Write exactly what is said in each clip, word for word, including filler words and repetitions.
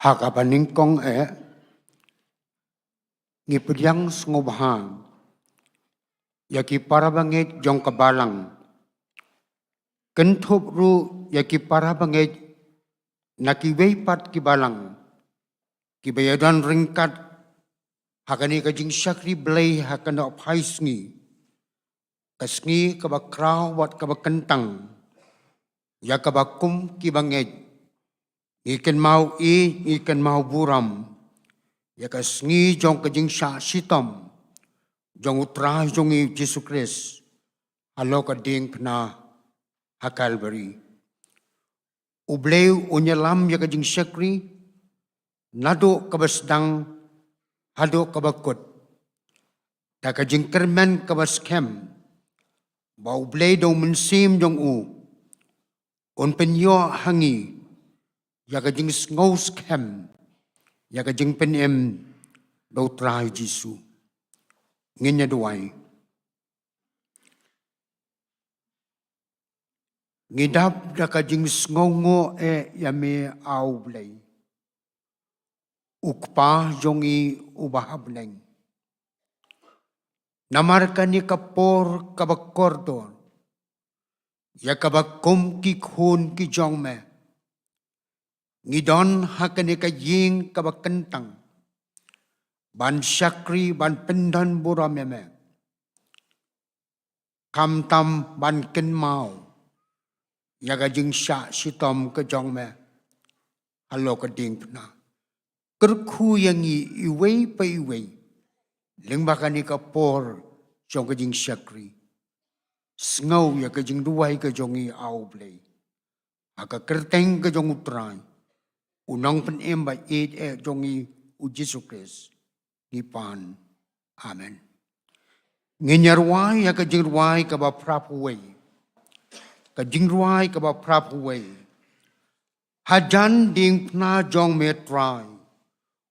Ha kaba nyngkong eh, ngi pdiang sngewbha ïa ki para bangeit jong ka balang. Kynthup ruh ïa ki para bangeit na kiwei pat ki balang kiba ïadon ryngkat ha kane ka jingshakri Blei ha kane ka phew sngi, ka sngi kaba khraw bad kaba kyntang, ïa kaba kum ki bangeit ngi kynmaw ïeit, ngi kynmaw burom ïa ka sngi jong ka jingshah shitom jong U Trai jong ngi Jisu Khrist halor ka diengphna ha Kalbari. U Blei un ïalam ïa ka jingshakri naduh kaba sdang haduh kaba kut da ka jingkyrmen kaba skhem ba U Blei da U Mynsiem jong u un pynïoh ha ngi ïa ka jingsngew skhem ïa ka jingpynim da U Trai Jisu. Ngin ïa duwai. Ngi dap da ka jingsngewnguh eh ïa me, A U Blei, U Kpa jong ngi uba ha bneng. Namar kane ka por kaba kordor, ïa kaba kum ki khun ki jong me ngi don ha kane ka ïing kaba kyntang ban shakri, ban pyndon burom ïa me, khamtam ban kynmaw ïa ka jingshah shitom ka jong me halor ka diengphna. Kyrkhu ïa ngi iwei pa iwei lyngba kane ka por jong ka jingshakri. Sngew ïa ka jingduwai ka jong ngi, A U Blei, ha ka kyrteng ka jong U Trai, U Nongpynim ba ïeit eh jong ngi, U Jisu Khrist, ngi pan. Amen. Ngin ïa rwai ïa ka jingrwai kaba phraphew wei. Ka jingrwai kaba phraphew wei. Hajan diengphna jong me Trai,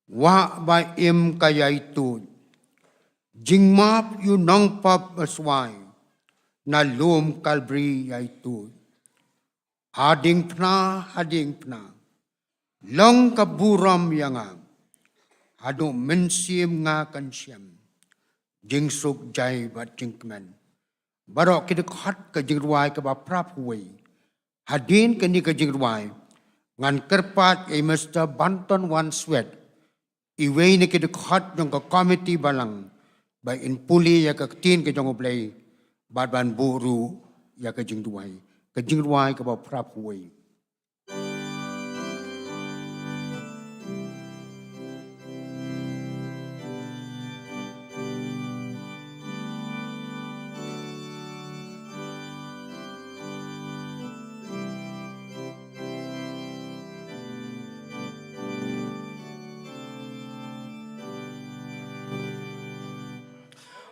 wah ba im ka ïaituid. Jingmap ïa u nongpop ba swai, na lum Kalbari ïaituid. Ha diengphna, ha diengphna, long ka burom ïa nga, haduh mynsiem nga kan shem jingsuk jai bad jingkmen. Baroh ki dkhot ka jingrwai kaba phraphew wei. Hadien kane ka jingrwai, ngan kyrpad ïa i Mister Banton Wanswet, iwei na ki dkhot jong ka komiti balang, ba in pule ïa ka ktien ka jong U Blei bad ban buh ruh ïa ka jingduwai. Ka jingrwai kaba phraphew wei.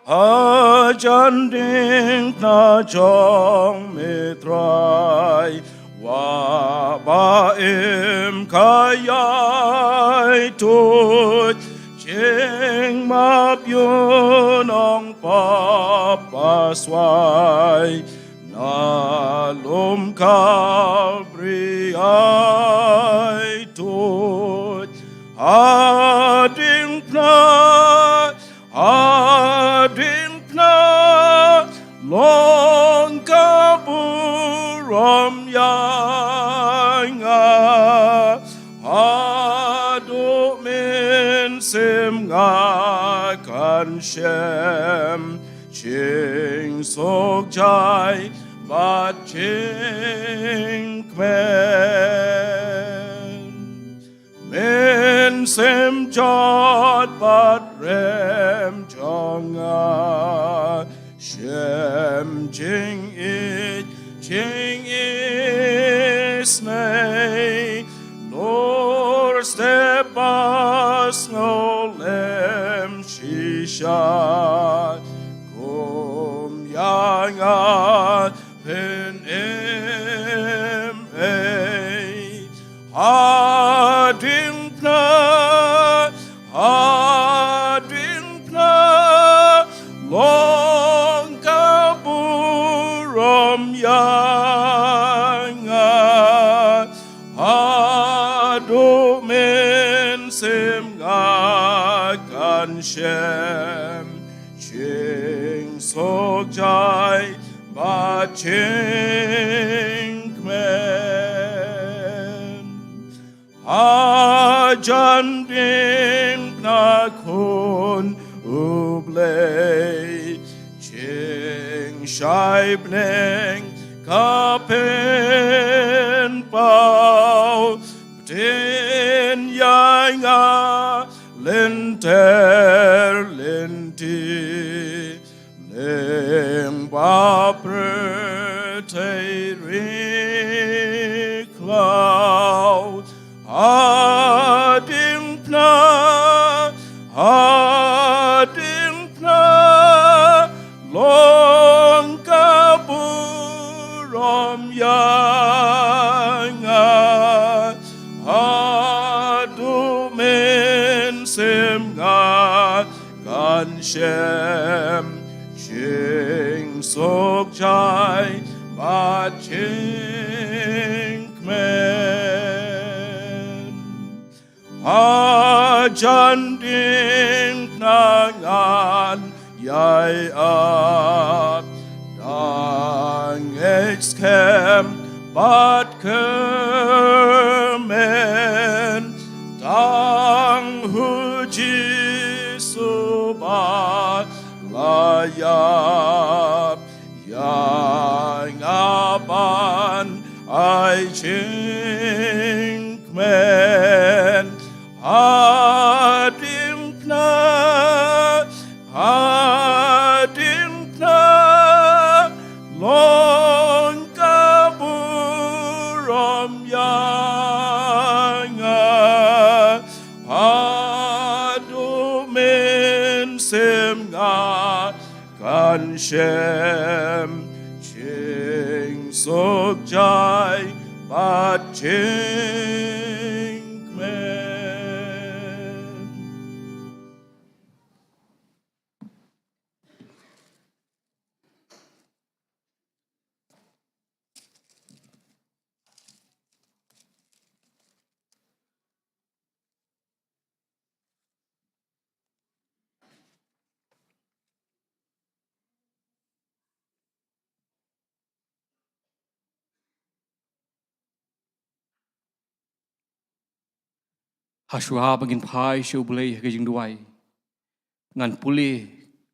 Hajan diengphna jong me Trai, wah ba im ka ïaituid. Jingmap ïa u nongpop ba swai, na lum Kalbari ïaituid. Ha diengphna, ha diengphna, long ka burom ïa nga, haduh mynsiem nga kan shem jingsuk jai bad jingkmen. Mynsiem jot bad rem jong nga, shem jingïeit jingisynei, doorstep ba sngewlem shisha, kum ïa nga pynim ei. Ha diengphna, ha diengphna, long ka burom ïa nga, haduh me Shem, jingshukjai bad jingkmen. Hajan ding na khun U Blei, jingshai bneng ka pynpaw. Pdiang ïa nga lynter lynti, lyngba pyrthei ri khlaw. Hadien phna, hadien phna, long ka burom ïa nga. Haduh mynsiem nga kan shem, jingshukjai bad jingkmen. Hajan ding na ngan ïai ap, dang ngeit skhem bad kmen. Tang U Jisu ba la ïap ïa nga ban ai jingkmen. Hadien phna, hadien phna, long ka burom ïa nga. Haduh mynsiem nga kan shem, jingshukjai bad jingkmen. Ha shuwa ba ngin phai sha U Blei ha ka jingduwai, ngan pule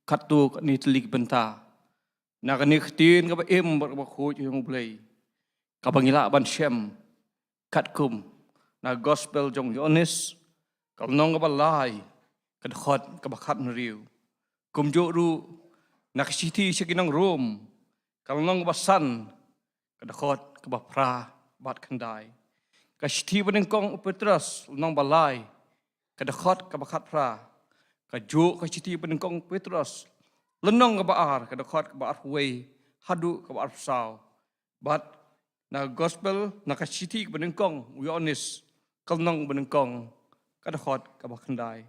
katto katne tylli ki bynta na kane ka ktien kaba im bad kaba khuid jong U Blei, kaba ngi lah ban shem katkum na Gospel jong u Ïoannis, ka lynnong kaba lai, ka dkhot kaba khathynriew. Kumjuh ruh na ka shithi sha ki nong Rom, ka lynnong kaba san, ka dkhot kaba phra bad khyndai. Ka shithi banyngkong u Petros, lynnong ba lai, ka dkhot kaba khatphra. Kajuh ka shithi banyngkong u Petros, lynnong kaba ar, ka dkhot kaba arphew wei haduh kaba arphew saw. Bad na Gospel, na ka shithi banyngkong u Ïoannis, ka lynnong banyngkong, ka dkhot kaba khyndai.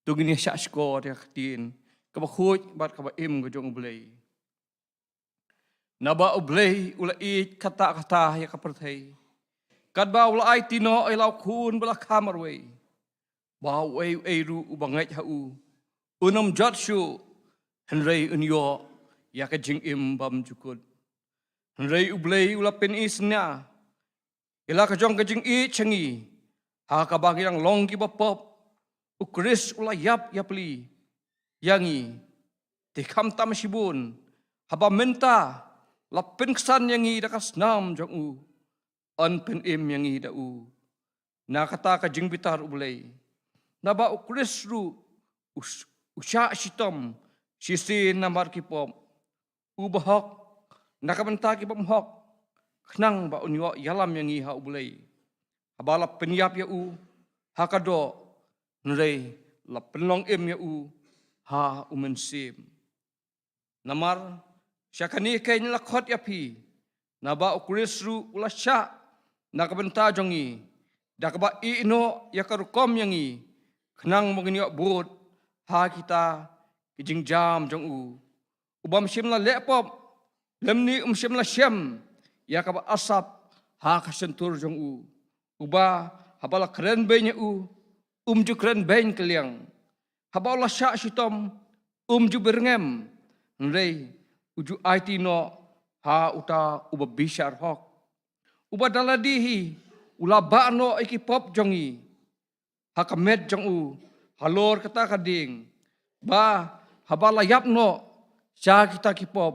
To ngin ïa shahshkor ïa ka ktien kaba khuid bad kaba im ka jong U Blei. Naba U Blei u la ïeit katta katta ïa ka pyrthei, katba u la aiti noh ïa la u Khun ba la kha marwei, ba uei uei ruh uba ngeit ha u un ym jot shuh, hynrei un ïoh ïa ka jingim bymjukut. Hynrei U Blei u la pyni synñia ïa la ka jong ka jingïeit sha ngi, ha kaba ngi dang long kiba pop, u Khrist u la ïap ïapli ïa ngi. Te khamtam shibun, haba mynta la pynksan ïa ngi da ka snam jong u, yn pynim ïa ngi da u. Na kata ka jingbitar U Blei, naba u Khrist ruh u s-, u shah shitom shisien namar ki pop, u bahok na ka bynta ki bymhok, khnang ba un ïoh ïalam ïa ngi ha U Blei. Haba la pynïap ïa u ha ka doh, hynrei la pynlong im ïa u ha u mynsiem. Namar sha kane keiñ la khot ïa phi, naba u Khrist ruh u la shah na ka bynta jong ngi, da kaba ïehnoh ïa ka rukom ïa ngi, khnang ba ngin ïoh bud ha kita ki jingjam jong u. Uba ym shym la leh pop, lymne um shym la shem ïa kaba asap ha ka shyntur jong u. Uba haba la kren beiñ ïa u, um ju kren beiñ kylliang. Haba u la shah shitom, um ju byrngem, hynrei u ju aiti noh ha uta uba bishar hok. Uba da lade hi u la bah noh ïa ki pop jong ngi ha ka met jong u halor kata ka dieng, ba haba la ïap noh sha kita ki pop,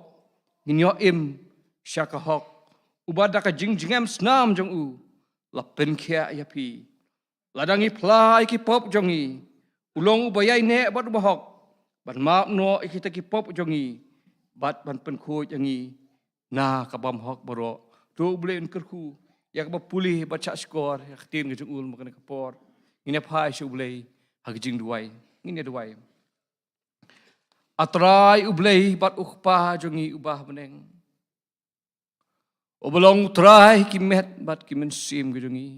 ngin ïoh im sha ka hok. Uba da ka jingjngem snam jong u la pynkhiah ïa phi. Lada ngi phla ïa ki pop jong ngi, u long uba ïaineh bad uba hok ban map noh ïa kita ki pop jong ngi bad ban pynkhuid ïa ngi na ka bymhok baroh. To U Blei un kyrkhu ïa kaba pule bad shah shkor ïa ka ktien ka jong u lyngba kane ka por. Ngin ïa phai sha U Blei ha ka jingduwai. Ngin ïa duwai. A Trai U Blei bad U Kpa jong ngi uba ha bneng, uba long U Trai ki met bad ki mynsiem ka jong ngi,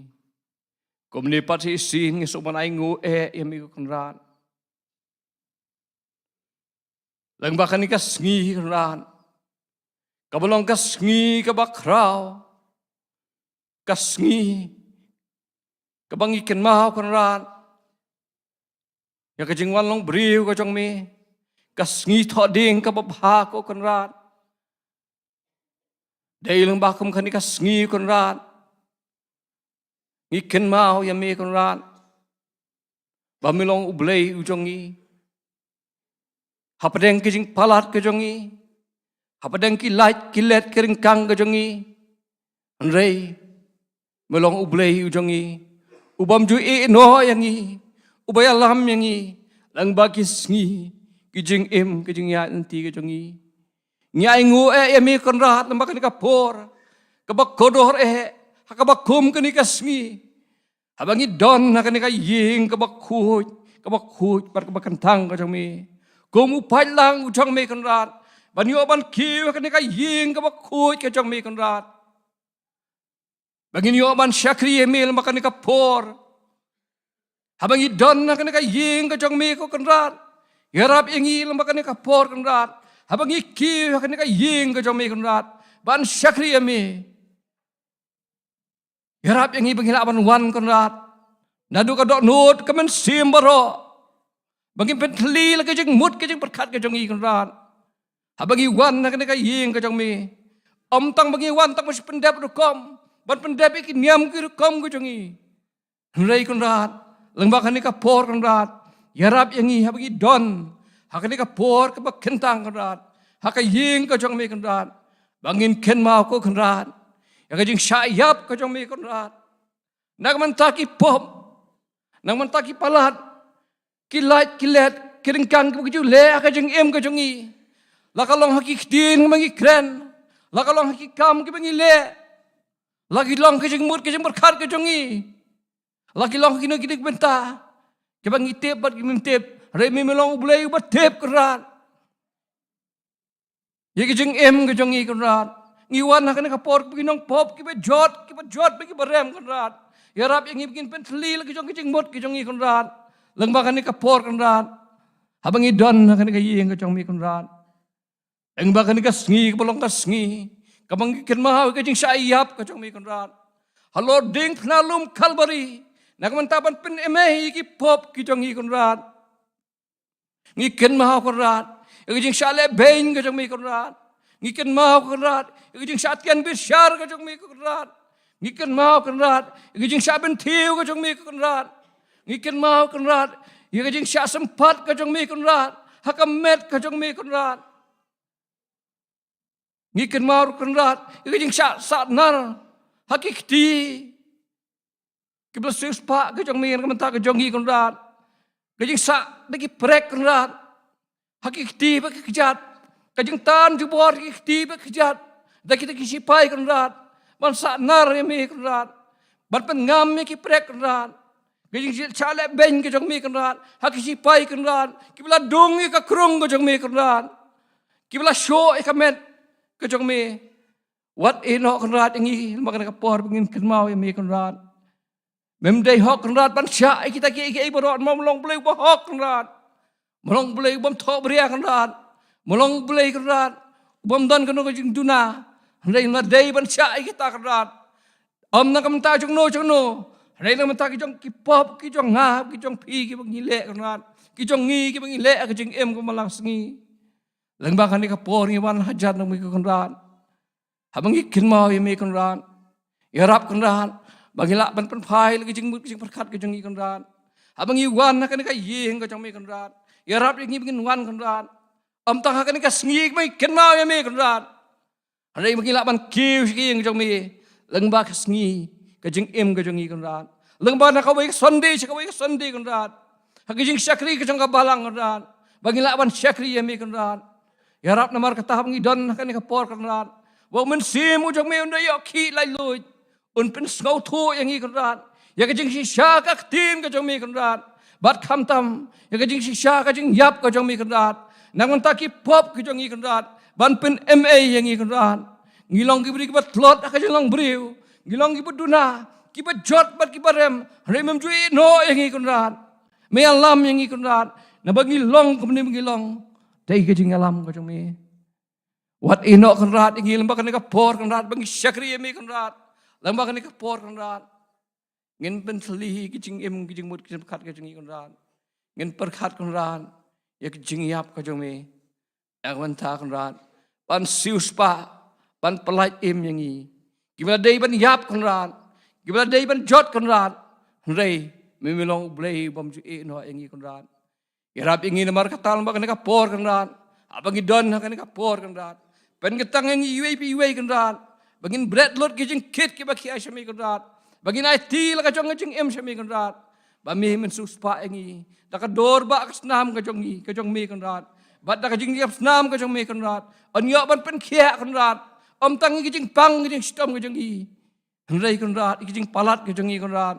kumne pat shisien ngi sngewbha ban ainguh eh ïa me ko Kynrad. Lyngba kane ka sngi Kynrad, kaba long ka sngi kaba khraw, ka sngi kaba ngi kynmaw Kynrad ïa ka jingwan long briew ka jong me, ka sngi thohdieng kaba bha ko Kynrad. Dei lyngba kum kane ka sngi Kynrad, ngi kynmaw ïa me Kynrad, ba me long U Blei u jong ngi hapdeng ki jingpalat ka jong ngi, hapdeng ki lait ki let ki ryngkang ka jong ngi. Hynrei me long U Blei u jong ngi, u bym ju ïeh noh ïa ngi, uba ïalam ïa ngi lyngba ki sngi ki jingim ki jingïaid lynti ka jong ngi. Ngi ainguh eh ïa me Kynrad lyngba kane ka por kaba kordor eh, ha kaba kum kane ka sngi, haba ngi don ha kane ka ïing kaba khuid, kaba khuid bad kaba kyntang ka jong me, kum u paidlang u jong me Kynrad, ban ïoh ban kiew ha kane ka ïing kaba khuid ka jong me Kynrad, ba ngin ïoh ban shakri ïa me lyngba kane ka por. Haba ngi don ha kane ka ïing ka jong me ko Kynrad, ïarap ïa ngi lyngba kane ka por Kynrad. Haba ngi kiew ha kane ka ïing ka jong me Kynrad ban shakri ïa me, ïarap ïa ngi ba ngi lah ban wan Kynrad naduh ka dohnud ka mynsiem baroh, ba ngin pyntylli la ka jingmut ka jingpyrkhat ka jong ngi Kynrad. Haba ngi wan ha kane ka ïing ka jong me, ym tang ba ngi wan tang ba shu pyndep rukom, ban pyndep ïa ki niam ki rukom ka jong ngi. Hynrei Kynrad, lyngba kane ka por Kynrad, ïarap ïa ngi haba ngi don ha kane ka por kaba kyntang Kynrad, ha ka ïing ka jong me Kynrad, ba ngin kynmaw ko Kynrad ïa ka jingshah ïap ka jong me Kynrad. Na ka bynta ki pop, na ka bynta ki palat, ki lait ki let ki ryngkang kiba ki ju leh ha ka jingim ka jong ngi, la ka long ha ki ktien kiba ngi kren, la ka long ha ki kam kiba ngi leh, la ki long ka jingmut ka jingpyrkhat ka jong ngi, la ki long ha kino kino ki bynta kiba ngi tip bad kiba ngim tip. Hynrei me me long U Blei uba tip Kynrad ïa ka jingim ka jong ngi Kynrad. Ngi wan ha kane ka por kiba ngi nongpop kiba jot, kiba jot bad kiba rem Kynrad, ïarap ïa ngi ba ngin pyntylli la ka jong ka jingmut ka jong ngi Kynrad, lyngba kane ka por Kynrad, haba ngi don ha kane ka ïing ka jong me Kynrad. Lyngba kane ka sngi kaba long ka sngi kaba ngi kynmaw ïa ka jingshah ïap ka jong me Kynrad, halor diengphna lum Kalbari, na ka bynta ban pynemei ïa ki pop ki jong ngi Kynrad. Ngi kynmaw Kynrad ïa ka jingshah lehbeiñ ka jong me Kynrad. Ngi kynmaw Kynrad ïa ka jingshah tian bishar ka jong me Kynrad. Ngi kynmaw Kynrad ïa ka jingshah bynthiew ka jong me Kynrad. Ngi kynmaw Kynrad ïa ka jingshah sympat ka jong me Kynrad, ha ka met ka jong me Kynrad. Ngi kynmaw Kynrad ïa ka jingshah sahnarphna ha ki kti kiba la siewspah ka jong me na ka bynta ka jong ngi Kynrad. Ka jingshah da ki prek Kynrad ha ki kti ba ki kjat, ka jingtan jubor ki kti ba ki kjat da kita ki sipai Kynrad, ban sahnar ïa me Kynrad, ban pynngam ïa ki prek Kynrad. Ka jingshah lehbeiñ ka jong me Kynrad ha ki sipai Kynrad, kiba la dung ïa ka krung ka jong me Kynrad, kiba la shoh ïa ka met ka jong me. Wat ïehnoh Kynrad ïa ngi lyngba kane ka por ba ngin kynmaw ïa me Kynrad. Mem dei hok Kynrad ban shah ïa kita kiei kiei baroh, namar me long Blei uba hok Kynrad. Me long Blei u bym thohbria Kynrad. Me long Blei Kynrad u bym don kano ka jingduna. Hynrei me dei ban shah ïa kita Kynrad. Ym na ka bynta jong no jong no, hynrei na ka bynta ki jong ki pop ki jong nga ki jong phi kiba ngi leh Kynrad. ki jong ngi kiba ngi leh ha ka jingim ka man la ka sngi. Lyngba kane ka por ngi wan hajan na me ko Kynrad. Haba ngi kynmaw ïa me Kynrad, ïarap Kynrad ba ngi lah ban pynphai la ka jingmut ka jingpyrkhat ka jong ngi Kynrad. Haba ngi wan ha kane ka ïing ka jong me Kynrad, ïarap ïa ngi ba ngin wan Kynrad. Ym tang ha kane ka sngi ba ngi kynmaw ïa me Kynrad, hynrei ba ngi lah ban kiew sha ka ïing ka jong me lyngba ka sngi ka jingim ka jong ngi Kynrad. Lyngba na kawei ka Sunday sha kawei ka Sunday Kynrad, ha ka jingshakri ka jong ka balang Kynrad, ba ngi lah ban shakri ïa me Kynrad. Ïarap namar kata ba ngi don ha kane ka por Kynrad, ba u Mynsiem u jong me un da ïoh khih laitluid, un pynsngewthuh ïa ngi Kynrad ïa ka jingshisha ka ktien ka jong me Kynrad, bad khamtam ïa ka jingshisha ka jingïap ka jong me Kynrad. Nang mynta ki pop ki jong ngi Kynrad ban pynmai ïa ngi Kynrad. Ngi long ki briew kiba tlot ha ka jinglong briew, ngi long kiba duna, kiba jot bad kiba rem, hynrei mem ju ïehnoh ïa ngi Kynrad. Me ïalam ïa ngi Kynrad, naba ngi long kumne ba ngi long da ka jingïalam ka jong me. Wat ïehnoh Kynrad ïa ngi lyngba kane ka por Kynrad, ba ngi shakri ïa me Kynrad lyngba kane ka por Kynrad. Ngin pyntylli ka jingim ka jingmut ka jingpyrkhat ka jong ngi Kynrad. Ngin pyrkhat Kynrad ïa ka jingïap ka jong me. Ïa ka bynta Kynrad ban siewspah, ban pyllait im ïa ngi. Kiba la dei ban ïap Kynrad, kiba la dei ban jot Kynrad, hynrei me me long U Blei bym ju ïehnoh ïa ngi Kynrad. Ïarap ïa ngi namar kata lyngba kane ka por Kynrad. Haba ngi don ha kane ka por Kynrad, pynkyntang ïa ngi iwei pa iwei Kynrad, ba ngin bret lut ki jingkit kiba khia sha me Kynrad, ba ngin aiti la ka jong ka jingim sha me Kynrad. Ba me men siewspah ïa ngi da ka dur ba ka snam ka jong ngi, ka jong me Kynrad, bad da ka jingïap snam ka jong me Kynrad, yn ïoh ban pynkhiah Kynrad. Ym tang ïa ka jingpang ka jingshitom ka jong ngi, hynrei Kynrad ïa ka jingpalat ka jong ngi Kynrad.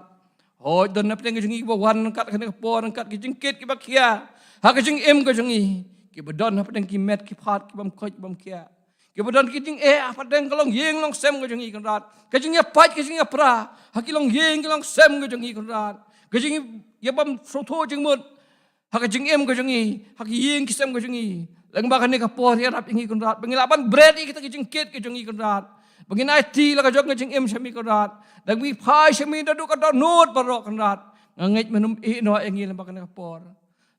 Hooid, don na pdeng ka jong ngi kiba wan ryngkat kane ka por, ryngkat ki jingkit kiba khia ha ka jingim ka jong ngi, kiba don na pdeng ki met ki phad kibym koit kibym khiah, kiba don ki jingeh ha pdeng ka longïing longsem ka jong ngi Kynrad, ka jingïapait ka jingïapra ha ki longïing ki longsem ka jong ngi Kynrad, ka jingïabym sngewthuh jingmut ha ka jingim ka jong ngi, ha ka ïing ki sem ka jong ngi. Lyngba kane ka por ïarap ïa ngi Kynrad, ba ngi lah ban bret ïa kita ki jingkit ka jong ngi Kynrad, ba ngin aiti la ka jong ka jingim sha me Kynrad, da ngi phai sha me naduh ka dohnud baroh Kynrad. Nga ngeit men ym ïehnoh ïa ngi lyngba kane ka por.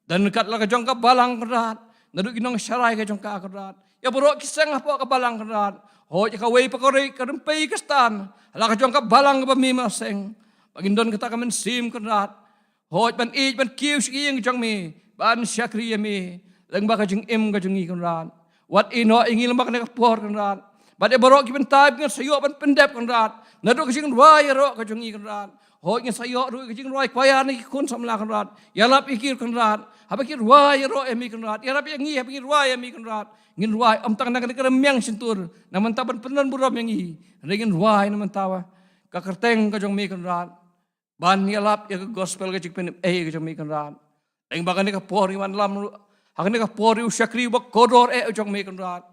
Don ryngkat la ka jong ka balang Kynrad, naduh ki nongsharai ka jong ka Kynrad, ïa baroh ki seng hapoh ka balang Kynrad. Hooid, ïa kawei pa kawei ka rympei ka stan la ka jong ka balang kaba me mar seng, ba ngin don kata ka mynsiem Kynrad. Hooid, ban ïeit ban kiew sha ka ïing jong me, ban shakri ïa me lyngba ka jingim ka jong ngi Kynrad. Wat ïehnoh ïa ngi lyngba kane ka por Kynrad. Bad ïa baroh ki bynta ba ngin sa ïoh ban pyndep Kynrad, naduh ka jingrwai ïaroh ka jong ngi Kynrad. Hooid, ngin sa ïoh ruh ka jingrwai choir na ki khun samla Kynrad. Ïalap ïa ki Kynrad, haba ki rwai ïaroh ïa me Kynrad. Ïarap ïa ngi haba ngi rwai ïa me Kynrad. Ngin rwai ym tang na kane ka rmiang shyntur, na mynta ban pyndon burom ïa ngi, hynrei ngin rwai na mynta ka kyrteng ka jong me Kynrad, ban ïalap ïa ka gospel ka jingpynim ei ka jong me Kynrad. Lyngba kane ka por ngi wan lam ruh ha kane ka por ïa u shakri uba kordor eh u jong me Kynrad,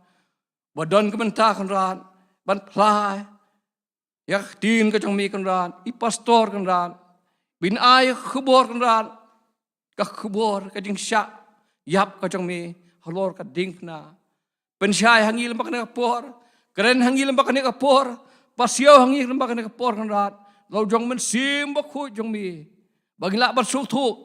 ba don ka bynta Kynrad ban phla ïa ka ktien ka jong me Kynrad, i pastor Kynrad, ban ai ïa ka khubor Kynrad, ka khubor ka jingshah ïap ka jong me halor ka diengphna. Pynshai ha ngi lyngba kane ka por, kren ha ngi lyngba kane ka por, pasiaw ha ngi lyngba kane ka por Kynrad, la u jong Mynsiem Bakhuid jong me, ba ngi lah ban sngewthuh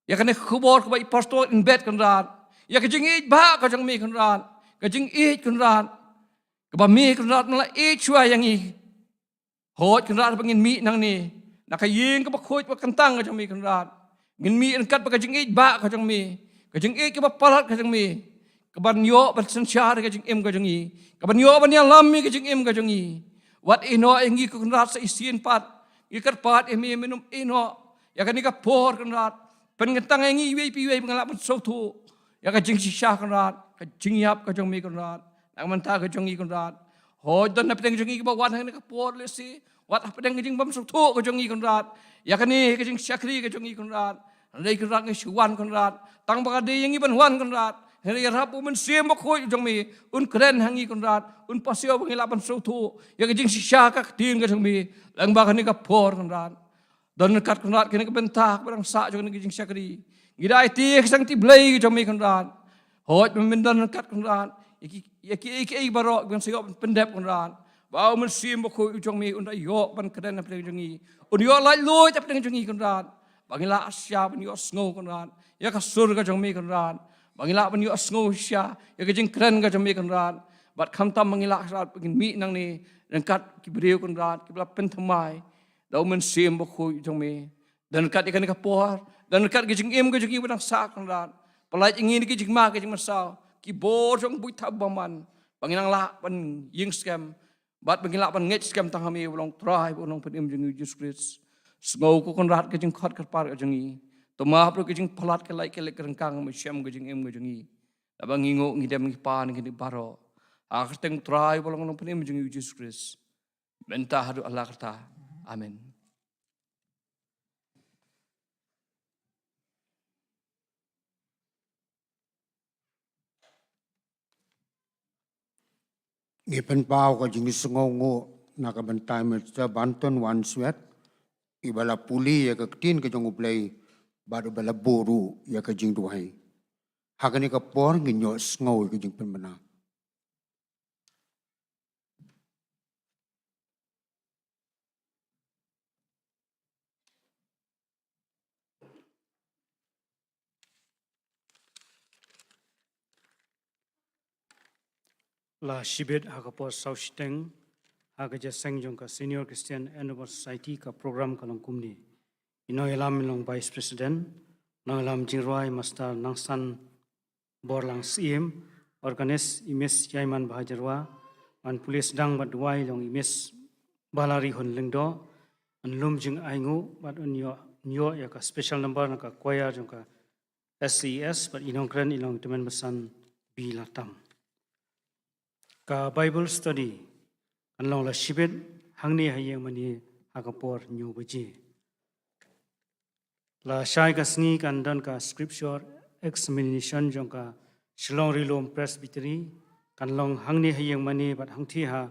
ïa kane ka khubor kaba i pastor in bet Kynrad, ïa ka jingïeit ba ka jong me Kynrad, ka jingïeit Kynrad, kaba me Kynrad me la ïeit shuwa ïa ngi. Hooid Kynrad, ba ngin mih nangne na ka ïing kaba khuid ba kyntang ka jong me Kynrad, ngin mih ryngkat bad ka jingïeit ba ka jong me, ka jingïeit kaba palat ka jong me, kaban ïoh ban synshar ïa ka jingim ka jong ngi, kaban ïoh ban ïalam ïa ka jingim ka jong ngi. Wat ïehnoh ïa ngi ko Kynrad sa shisien pat, ngi kyrpad ïa me, men ym ïehnoh ïa kane ka por Kynrad. Pynkyntang ïa ngi iwei pa iwei ba ngin lah ban sngewthuh ïa ka jingshisha Kynrad, ka jingïap ka jong me Kynrad. Na ka bynta ka jong ngi Kynrad. Hooid, don na pdeng jong ngi kiba wan ha kane ka por lehse wat ha pdeng ka jingbym sngewthuh ka jong ngi Kynrad, ïa kane ka jingshakri ka jong ngi Kynrad. Hynrei Kynrad ngi shu wan Kynrad, tang ba ka dei ïa ngi ban wan Kynrad. Hynrei ïarap u Mynsiem Bakhuid u jong me un kren ha ngi Kynrad, un pasiaw ba ngi lah ban sngewthuh ïa ka jingshisha ka ktien ka jong me lyngba kane ka por Kynrad. Don ryngkat Kynrad kane ka bynta kaba dang sah jong kane ka jingshakri. Ngi da aiti ïa ka sangti Blei ka jong me Kynrad. Hooid, men don ryngkat Kynrad ïa ki, ïa ki, ïa ki, ïa ki baroh kiban sa ïoh ban pyndep Kynrad, ba u Mynsiem Bakhuid u jong me un da ïoh ban kren ha pdeng jong ngi, un ïoh laitluid ha pdeng jong ngi Kynrad. ba ngin lah shisha ban ïohsngew Kynrad ïa ka sur ka jong me Kynrad, ba ngin lah ban ïohsngew shisha ïa ka jingkren ka jong me Kynrad, bad khamtam ba ngin lah shisha ban ngin mih nangne ryngkat ki briew Kynrad kiba la pynthymmai da u Mynsiem Bakhuid jong me. Don ryngkat ïa kane ka por, don ryngkat ka jingim ka jong ngi ba dang sah Kynrad. Pyllait ïa ngi na ki jingma ki jingmynsaw, ki bor jong u buit thap bymman, ba ngin nang lah ban ïeng skhem bad ba ngin lah ban ngeit skhem tang ha me uba long Trai bad u Nongpynim jong ngi u Jisu Khrist. Sngew ko Kynrad ka jingkhot kyrpad ka jong ngi. To map ruh ka jingpalat ka lait ka leit ka ryngkang ha mynsiem ka jingim ka jong ngi. Naba ngi nguh ngi dem ngi pan ngi dei baroh ha ka kyrteng u Trai uba long u Nongpynim jong ngi u Jisu Khrist. Mynta haduh hala karta. Amen. Ngi pynpaw ka jingsngewnguh na ka bynta i Mister Banton Wanswet, iba la pule ïa ka ktien ka jong U Blei bad iba la buh ruh ïa ka jingduwai. Ha kane ka por ngin ïohsngew ïa ka jingpynbna. La shibit ha ka por saw shiteng ha ka jingïaseng jong ka Senior Christian Endeavour Society, ka program ka long kumne. I nongïalam i long Vice President, nongïalam jingrwai Master Nangsan Borlang Syiem, organist i Miss Jaiman Bahajrwa, ban pule sdang bad duwai long i Miss Balari Hun Lyngdoh, yn lum jingainguh bad yn ïoh, yn ïoh ïa ka special number na ka choir jong ka S C E S bad i nongkren i long i Tymmen Basan B Latam. Ka Bible study kan long la shibit hangne ha ïing mane ha ka por hynñiew baje. La shai ka sngi kan don ka scripture examination jong ka Shillong Ri-lum Presbytery, kan long hangne ha ïing mane bad hangthie ha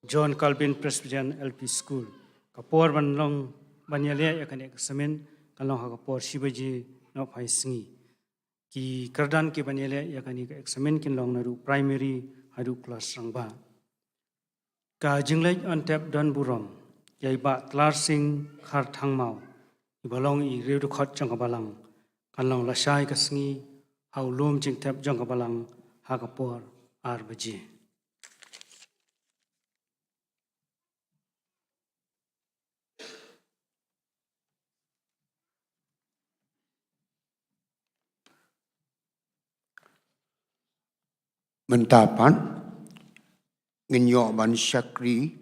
John Calvin Presbyterian L P School. Ka por ban long ban ïaleh ïa kane ka examin kan long ha ka por shi baje nohphai sngi. Ki kyrdan ki ban ïaleh ïa kane ka examin kin long naduh primary haduh klas rangbah. Ka jingleit yn tep don burom ïa i Bah Tlarsing Kharthangmaw, iba long i riew dkhot jong ka balang, kan long la shai ka sngi ha u lum jingtep jong ka balang ha ka por ar baje. Mynta pat ngin ïoh ban shakri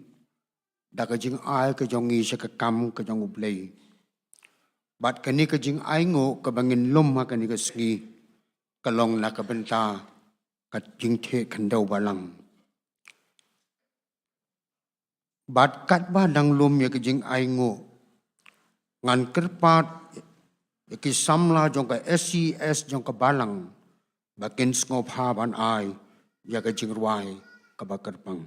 da ka jingai ka jong ngi sha ka kam ka jong U Blei. Bad kane ka jingainguh kaba ngin lum ha kane ka sngi ka long na ka bynta ka jingtheh khyndew balang. Bad katba dang lum ïa ka jingainguh, ngan kyrpad ïa ki samla jong ka S C E S jong ka balang ba kin sngewbha ban ai ïa ka jingrwai kaba kyrpang.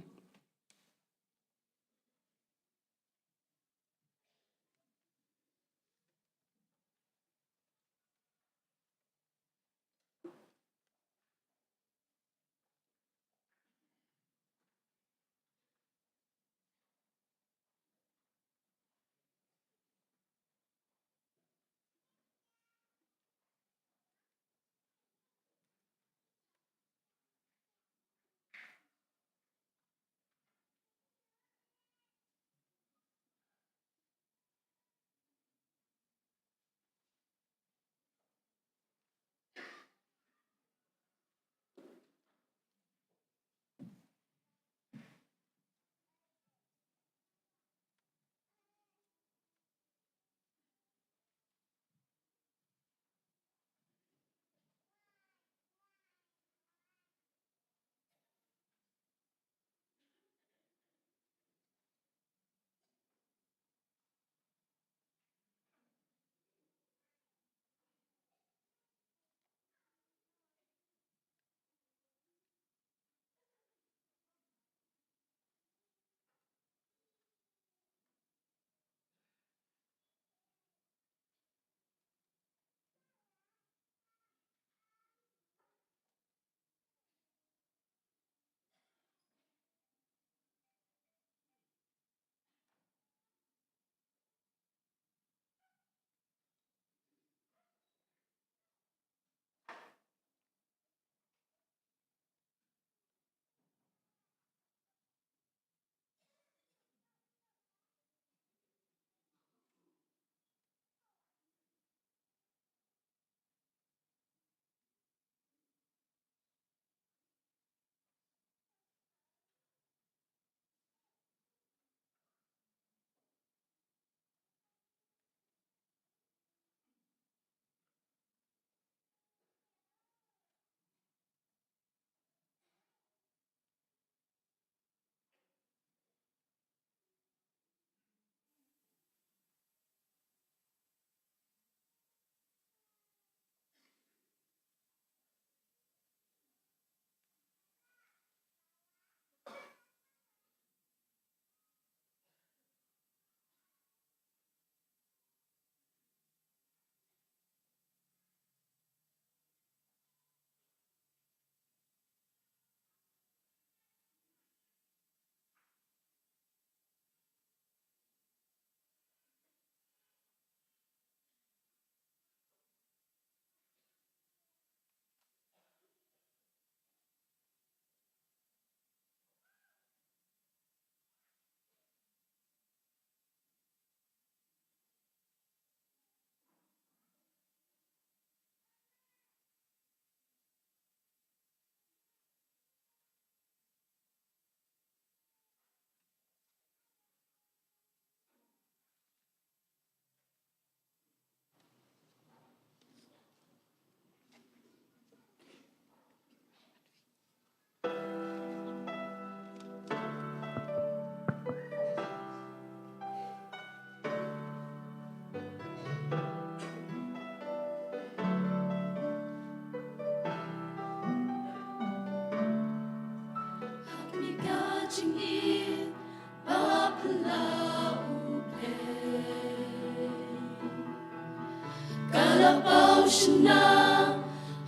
Ka la paw shna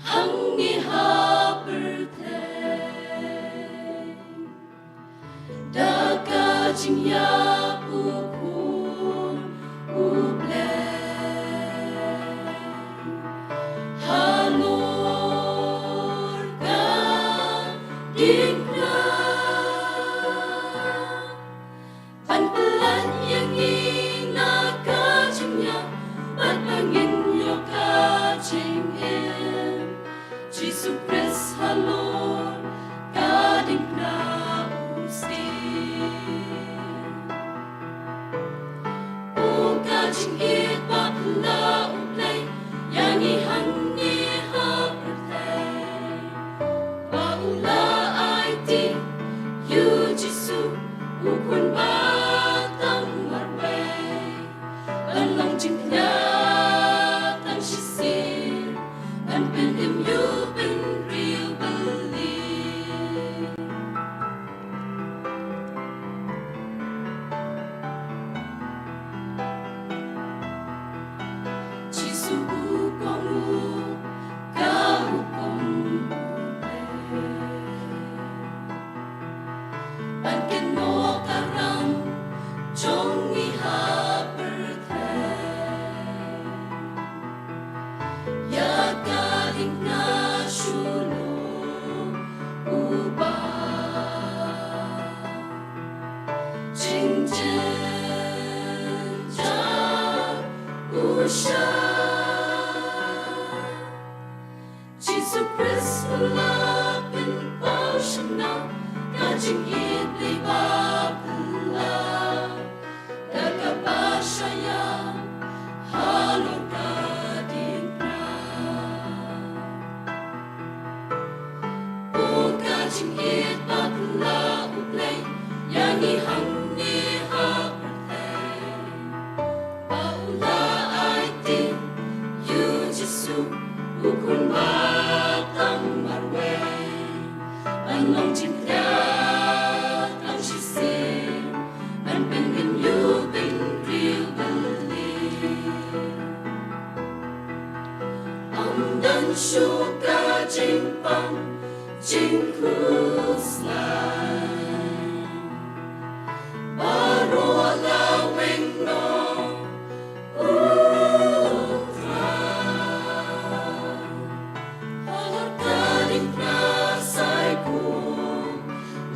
hangne ha pyrthei da ka jingïap u Khun u Blei. Halor ka diengphna ban pyllait ïa ngi na ka jingïap bad ba ngin ïoh ka jingim. Jisu Khrist halor ka diengphna u sdie. O ka jingïeit ba phylla U Blei ïa ngi hangne ha pyrthei, ba u la aiti ïa u Jisu u Khun ba tang marwei, ban long jingkñia tang shisien, ban pynim ïa u bynriew byllien. Jisu u kong u, ka u kong u Blei, ban kynnoh ka ram jong ngi ha pyrthei. Ïa ka diengphna shu long uba jingjynjar u shai. Jisu Khrist u la pynpaw shna ka jingïeit Blei ba phylla da kaba shah ïam halor ka diengphna. O ka jingïeit ba phylla U Blei ïa ngi hangne ha pyrthei, ba u la aiti ïa u Jisu u Khun ba tang marwei, ban long jingkñia tang shisien, ban pynim ïa u bynriew byllien. Ym don shuh ka jingpang jingkhuslai, baroh la weng noh u Trai. Halor ka diengphna sai kum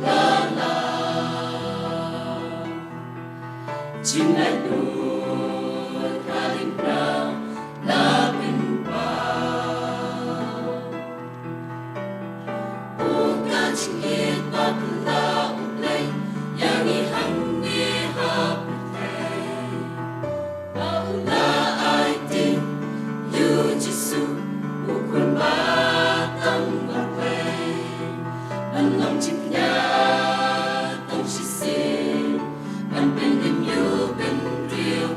la lau, jinglaitluid ka diengphna la pynpaw. O ka jingïeit ba phylla U Blei ïa ngi hangne ha pyrthei, ba u la aiti ïa u Jisu u Khun ba tang marwei, ban long jingkñia tang shisien, ban pynim ïa u bynriew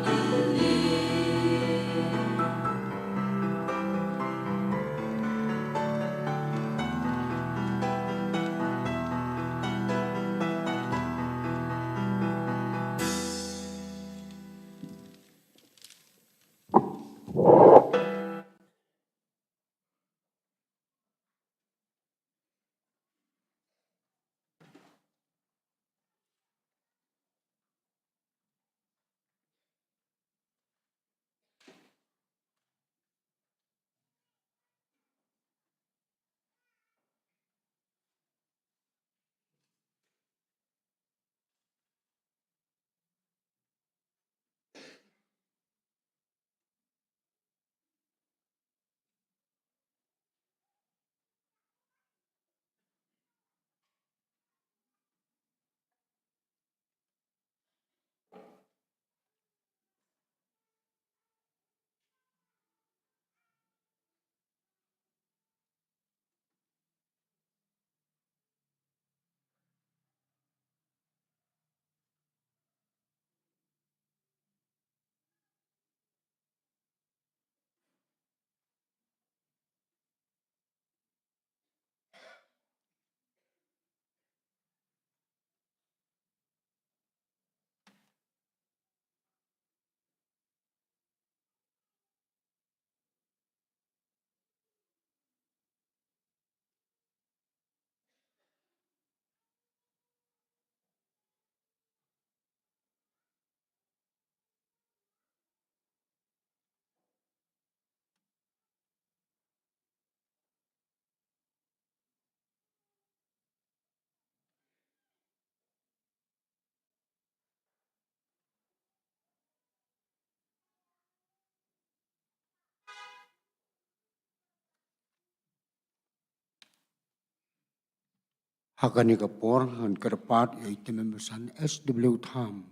Ha kane ka por ngan kyrpad ïa i Tymmen Basan S W Tham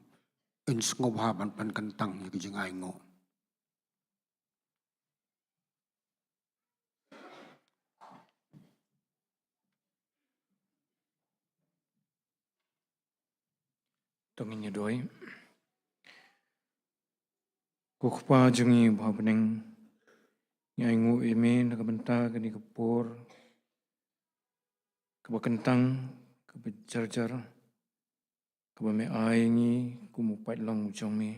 in sngewbha ban pynkyntang ïa ka jingainguh. To ngin ïa duwai. Ko Kpa jong ngi uba ha bneng, ngi ainguh ïa me na ka bynta kane ka por kaba kyntang, kaba jarjar, kaba me ai ngi kum u paidlang jong me.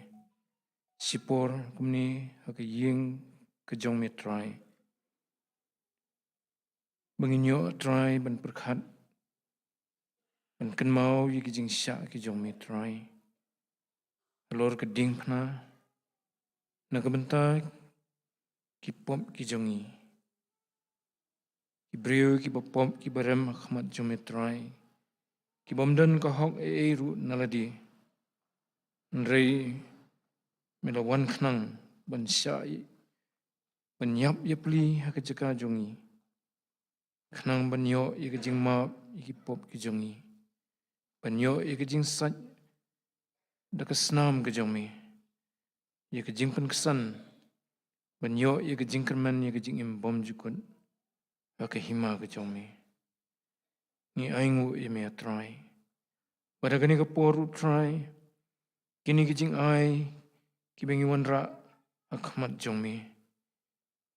Shipor kumne ha ka ïing ka jong me Trai, ba ngin ïoh Trai ban pyrkhat, ban kynmaw ïa ki jingshah ki jong me Trai halor ka diengphna na ka bynta ki pop ki jong ngi. Ki briew kiba pop kiba rem ha khmat jong me Trai, ki bym don ka hok ei ei ruh na lade. Hynrei me la wan khnang ban shah, ban ïap ïa pli ha ka jaka jong ngi, khnang ban ïoh ïa ka jingmap ïa ki pop ki jong ngi, ban ïoh ïa ka jingsait da ka snam ka jong me, ïa ka jingpynksan, ban ïoh ïa ka jingkyrmen ïa ka jingim bymjukut ha ka hima ka jong me. Ngi ainguh ïa me Trai, ba da kane ka por ruh Trai, kine ki jingai kiba ngi wanrah ha khmat jong me,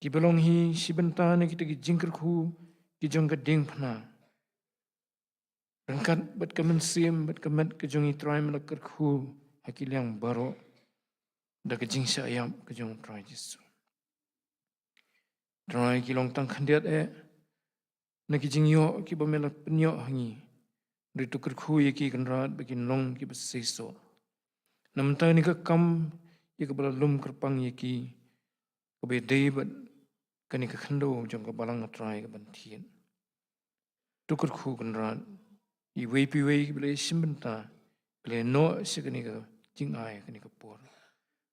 kiba long hi shi bynta na kita ki jingkyrkhu ki jong ka diengphna. Ryngkat bad ka mynsiem bad ka met ka jong ngi Trai, me la kyrkhu ha ki liang baroh da ka jingshah ïap ka jong Trai Jisu. Trai, ki long tang khyndiat eh na ki jingïoh kiba me la pynïoh ha ngi. Hynrei to kyrkhu ïa ki Kynrad ba kin long kiba seisoh. Na bynta kane ka kam ïa kaba la lum kyrpang ïa ki, kaba ïadei bad kane ka khyndew jong ka balang Trai ka ban thied. To kyrkhu Kynrad, iwei pa iwei kiba la ïashim bynta, kiba la ïanoh sha kane ka jingai kane ka por.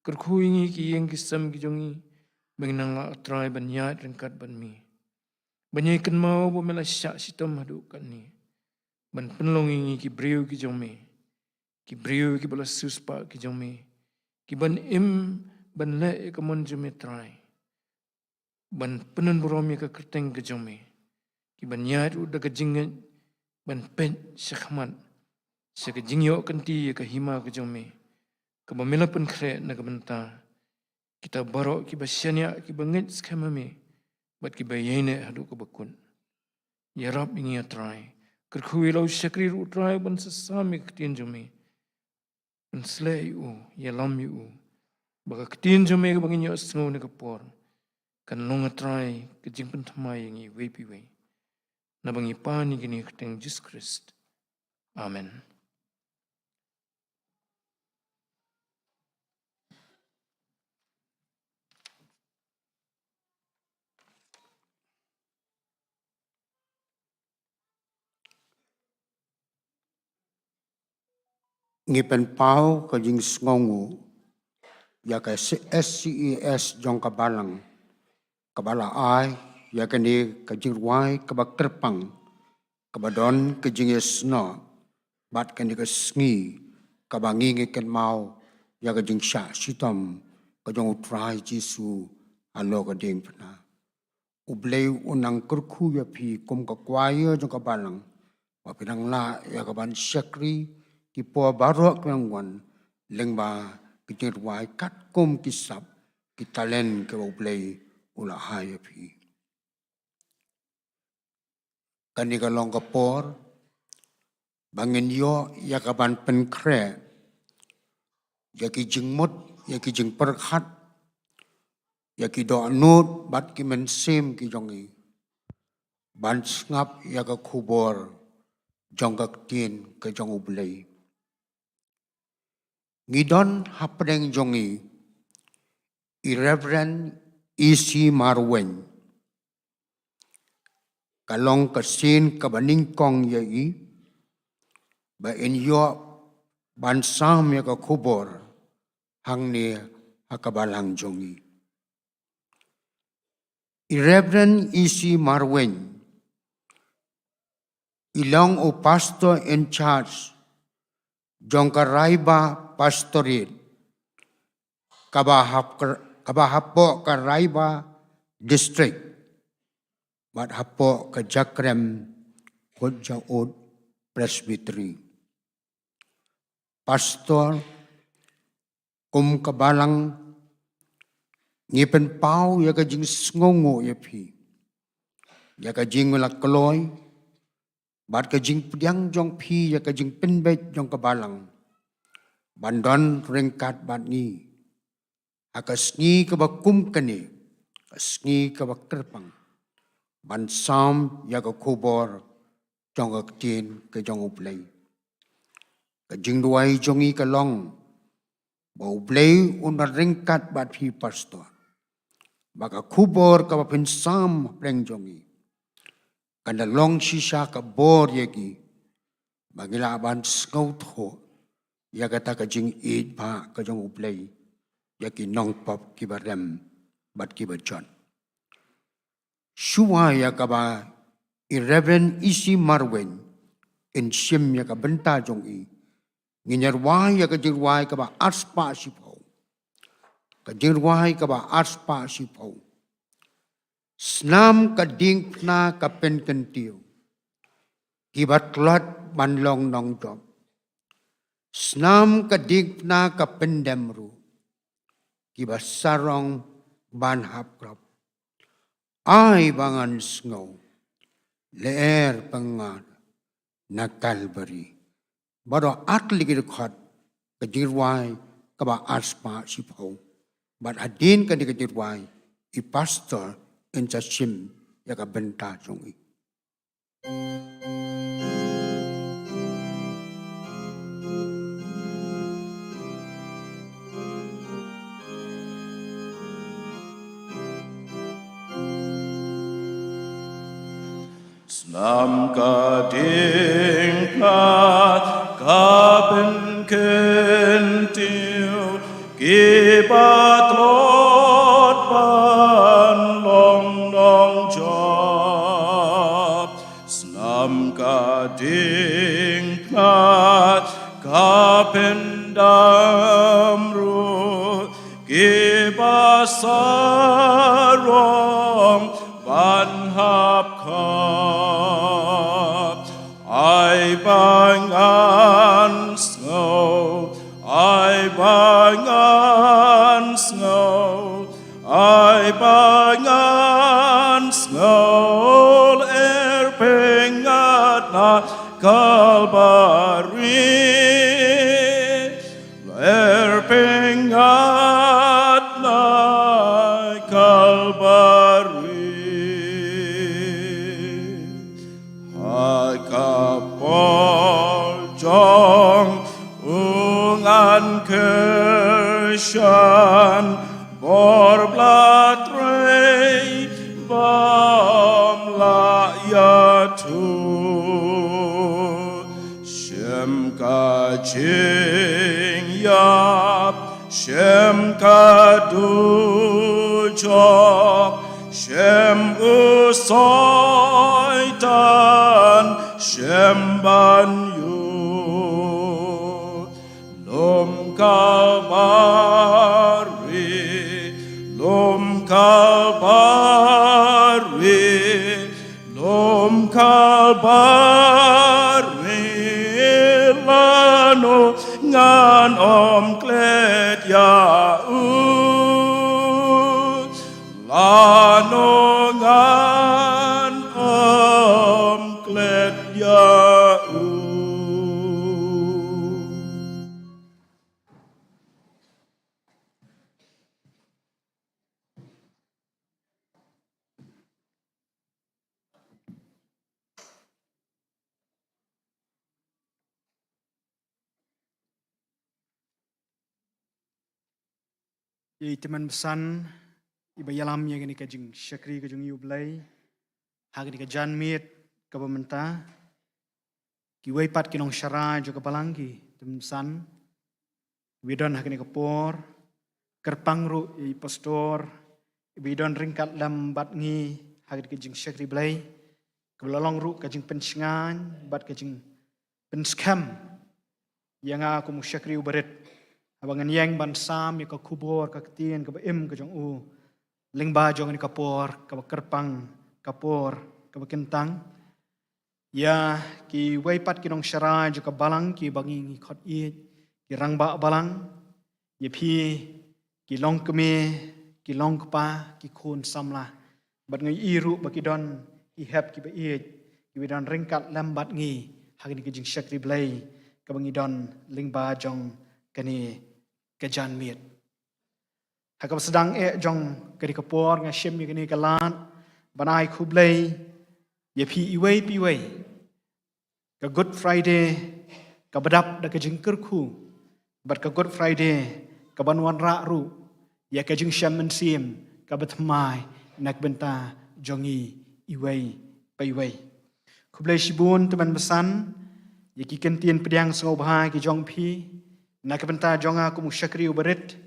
Kyrkhu ïa ngi ki ïing ki sem ki jong ngi, ba ngin nang lah Trai ban ïaid ryngkat bad me, ban ïai kynmaw ba me la shah shitom haduh katne, ban pynlong ïa ngi ki briew ki jong me, ki briew kiba la siewspah ki jong me, ki ban im ban leh ïa ka mon jong me Trai, ban pynburom ïa ka kyrteng ka jong me, ki ban ïaid ruh da ka jingngeit, ban peit shakhmat sha ka jingïoh kynti ïa ka hima ka jong me, kaba me la pynkhreh na ka bynta kita baroh kiba shaniah, kiba ngeit skhem ha me bad kiba ïaineh haduh kaba kut. Ïarap ïa ngi Trai, kyrkhu ïa la u shakri ruh Trai ban sa sam ïa ka ktien jong me, ban sleh ïa u, ïalam ïa u, ba ka ktien jong me kaba ngin ïohsngew na ka por kan long Trai ka jingpynthymmai ïa ngi iwei pa iwei. Naba ngi pan ïa kine ha ka kyrteng Jisu Khrist. Amen. Ngi pynpaw ka jingsngewnguh ïa ka S C E S jong ka balang, kaba la ai ïa kane ka jingrwai kaba kyrpang, kaba don ka jingïasnoh bad kane ka sngi, kaba ngi ngi kynmaw ïa ka jingshah shitom ka jong u Trai Jisu halor ka diengphna. U Blei un nang kyrkhu ïa phi kum ka kwaya jong ka balang, ba phin nang lah ïa ka ban shakri ki por baroh ki ban wan, lyngba ki jingrwai katkum ki sap ki talent kiba U Blei u la ai ïa phi. Kane ka long ka por ba ngin ïoh ïa ka ban pynkhreh ïa ki jingmut, ïa ki jingpyrkhat, ïa ki dohnud bad ki mynsiem ki jong ngi, ban sngap ïa ka khubor jong ka ktien ka jong U Blei. Ngi don hapdeng jong ngi i Reverend E C Marwein. Ka long ka sien kaba nyngkong ïa i ba in ïoh ban sam ïa ka khubor hangne ha ka balang jong ngi. I Reverend E C Marwein I long u pastor in charge jong ka Raiba Pastorate, kaba hap-, kaba hapoh ka Raiba District, bad hapoh ka Jakrem Khutjaud Presbytery. Pastor, kum ka balang, ngi pynpaw ïa ka jingsngewnguh ïa phi, ïa ka jingla kloi bad ka jingpdiang jong phi ïa ka jingpynbeit jong ka balang ban don ryngkat bad ngi ha ka sngi kaba kum kane, ka sngi kaba kyrpang, ban sam ïa ka khubor jong ka ktien ka jong U Blei. Ka jingduwai jong ngi ka long ba U Blei un ryngkat bad phi, pastor, ba ka khubor kaba phin sam hapdeng jong ngi kan da long shisha ka bor ïa ki, ba ngin lah ban sngewthuh ïa kata ka jingïeit ba ka jong U Blei ïa ki nongpop kiba rem bad kiba jot. Shuwa ïa kaba i Reverend E C Marwein in shim ïa ka bynta jong i, ngin ïa rwai ïa ka jingrwai kaba arspah shiphew. Ka jingrwai kaba arspah shiphew. Snam ka diengphna ka pynkyntiew, kiba tlot ban long nongjop. Snam ka diengphna ka pyndem ruh, kiba sarong ban hap krop. Ai ba ngan sngew lyer pyngngad na Kalbari. Bad ar tylli ki dkhot ka jingrwai kaba arspah shiphew. Bad hadien kane ka jingrwai, i pastor in sa shim ïa ka bynta jong i. Snam ka diengphna ka pynkyntiew, kiba tlot ban long nongjop. Snam ka diengphna ka pyndem ruh, kiba sarong ban hap khop. Ai ba ngan sngew, ai ba ngan sngew, ai ba ngan sngew lyer pyngngad na Kalbari. Lyer pyngngad na Kalbari. Ha ka por jong u ngan kyrshan, bor ba la trei bym lah ïathuh. Shim ka jingïap, shim ka dujok, shim u Soitan, shim ban ïoh. Lum Kalbari, lum Kalbari, lum Kalbari, lano ngan ym klet ïa u. Lano ngan ym klet ïa u. Ïa i tymmen basan iba ïalam ïa kane ka jingshakri ka jong i U Blei ha kane ka janmiet kaba mynta. Kiwei pat ki nongshara jong ka balang, ki tymmen basan iba don ha kane ka por, kyrpang ruh ïa i pastor iba don ryngkat lem bad ngi ha kane ka jingshakri Blei. kaba la long ruh ka jingpynshngaiñ bad ka jingpynskhem ïa nga kum u shakri u barit, haba ngan ïeng ban sam ïa ka khubor ka ktien kaba im ka jong u lyngba jong kane ka por kaba kyrpang, ka por kaba kyntang. Ïa kiwei pat ki nongsharai jong ka balang kiba ngi ngi khot ïeit, ki rangbah balang, ïa phi ki longkmie, ki longkpa, ki khun samla, bad nga ïohi ruh ba ki don ki hep kiba ïeit kiba don ryngkat lem bad ngi ha kane ka jingshakri Blei kaba ngi don lyngba jong kane ka janmiet. Ha kaba sdang eh jong kane ka por nga shim ïa kane ka lad ban ai khublei ïa phi iwei pa iwei. Ka Good Friday kaba dap da ka jingkyrkhu bad ka Good Friday kaban wanrah ruh ïa ka jingshem mynsiem kaba thymmai na ka bynta jong ngi iwei pa iwei. Khublei shibun tymmen basan ïa ki kyntien pdiang sngewbha ki jong phi na ka bynta jong nga kum u shakri u barit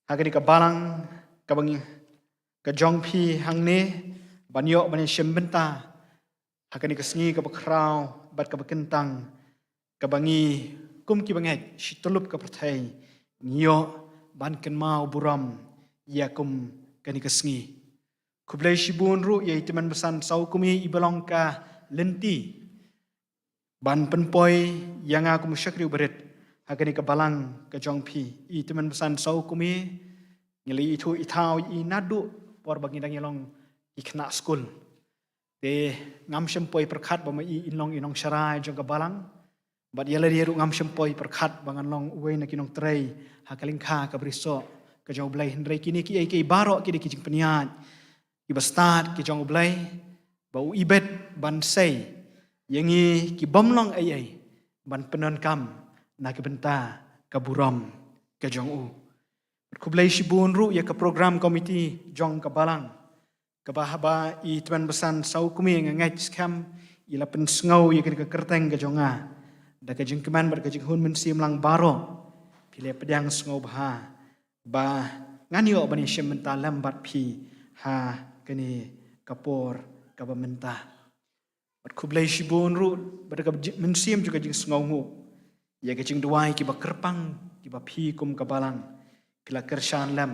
ha kane ka balang kaba ngi, ka jong phi hangne, ban ïoh ban ïashim bynta ha kane ka sngi kaba khraw bad kaba kyntang, kaba ngi kum kiba ngeit shi tyllup ka pyrthei ngi ïoh ban kynmaw burom ïa kum kane ka sngi. Khublei shibun ruh ïa i tymmen basan saw kumne iba long ka lynti ban pynpoi ïa nga kum u shakri u barit ha kane ka balang ka jong phi. I tymmen basan saw kumne ngi la ithuh ithaw ïa i naduh por ba ngi dang ïalong ki khynnah skul. Te ngam shym poi pyrkhat ba ma i in long i nongsharai jong ka balang. Bad ïa lade ruh ngam shym poi pyrkhat ba ngan long uwei na ki nongtrei ha ka lyngkha kaba riewspah ka jong U Blei, hynrei kine kiei kiei baroh ki dei ki jingpynïaid kiba stad ki jong U Blei, ba u ibit ban sei ïa ngi ki bym long ei ei ban pyndonkam na ka bynta ka burom ka jong u. Bad khublei shibun ruh ïa ka program committee jong ka balang, kaba haba i tymmen basan saw kumne nga ngeit skhem i la pynsngew ïa kane ka kyrteng ka jong nga da ka jingkmen bad ka jinghun mynsiem lang baroh. Phi la pdiang sngewbha ba ngan ïoh ban ïashim bynta lem bad phi ha kane ka por kaba mynta. Bad khublei shibun ruh bad ka ji-, mynsiem jong ka jingsngewnguh ïa ka jingduwai kiba kyrpang kiba phi kum ka balang phi la kyrshan lem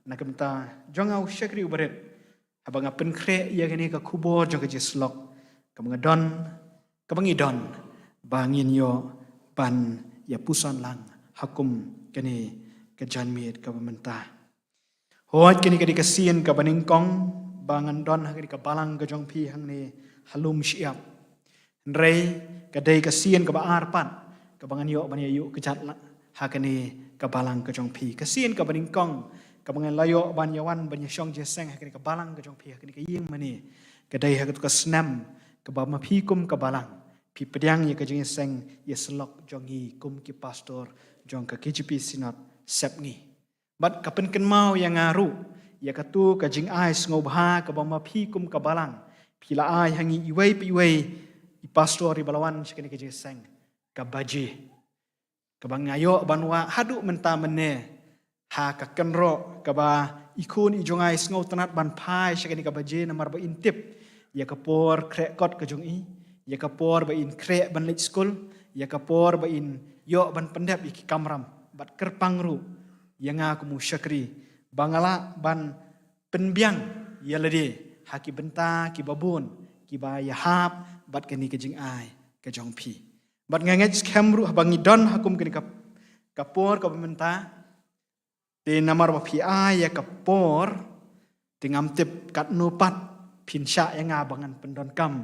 na ka bynta jong nga u shakri u barit, haba nga pynkhreh ïa kane ka khubor jong ka jingsyllok kaba nga don, kaba ngi don, ba ngin ïoh ban ïa puson lang ha kum kane ka janmiet kaba mynta. Hooid, kane ka dei ka sien kaba nyngkong ba ngan don ha kane ka balang ka jong phi hangne ha lum shyiap. Hynrei ka dei ka sien kaba ar pat kaba ngan ïoh ban ïa ïuh kjat la ha kane ka balang ka jong phi. Ka sien kaba nyngkong kaba ngan la ïoh ban ïa wan ban ïa shong jingïaseng ha kane ka balang ka jong phi, ha kane ka ïing mane, ka dei ha katu ka snem kaba ma phi kum ka balang phi pdiang ïa ka jingïaseng ïasyllok jong ngi kum ki pastor jong ka K J P Synod Sepngi. Bad ka pynkynmaw ïa nga ruh ïa katu ka jingai sngewbha kaba ma phi kum ka balang phi la ai ha ngi iwei pa iwei i pastor iba la wan sha kane ka jingïaseng, ka baje, kaba nga ïoh ban wah haduh mynta mynne ha ka kynroh kaba i khun i jong nga i sngewtynnad ban phai sha kane ka baje, namar ba in tip ïa ka por khreh kot ka jong i, ïa ka por ba in khreh ban leit skul, ïa ka por ba in ïoh ban pyndep ïa ki kamram. Bad kyrpang ruh ïa nga kum u shakri ba nga lah ban pynbiang ïa lade ha ki bynta kiba bun kiba ïahap bad kane ka jingai ka jong phi. Bad nga ngeit skhem ruh haba ngi don ha kum kane ka, ka por kaba mynta, te namar ba phi ai ïa ka por, te ngam tip katno pat phin shah ïa nga ba ngan pyndonkam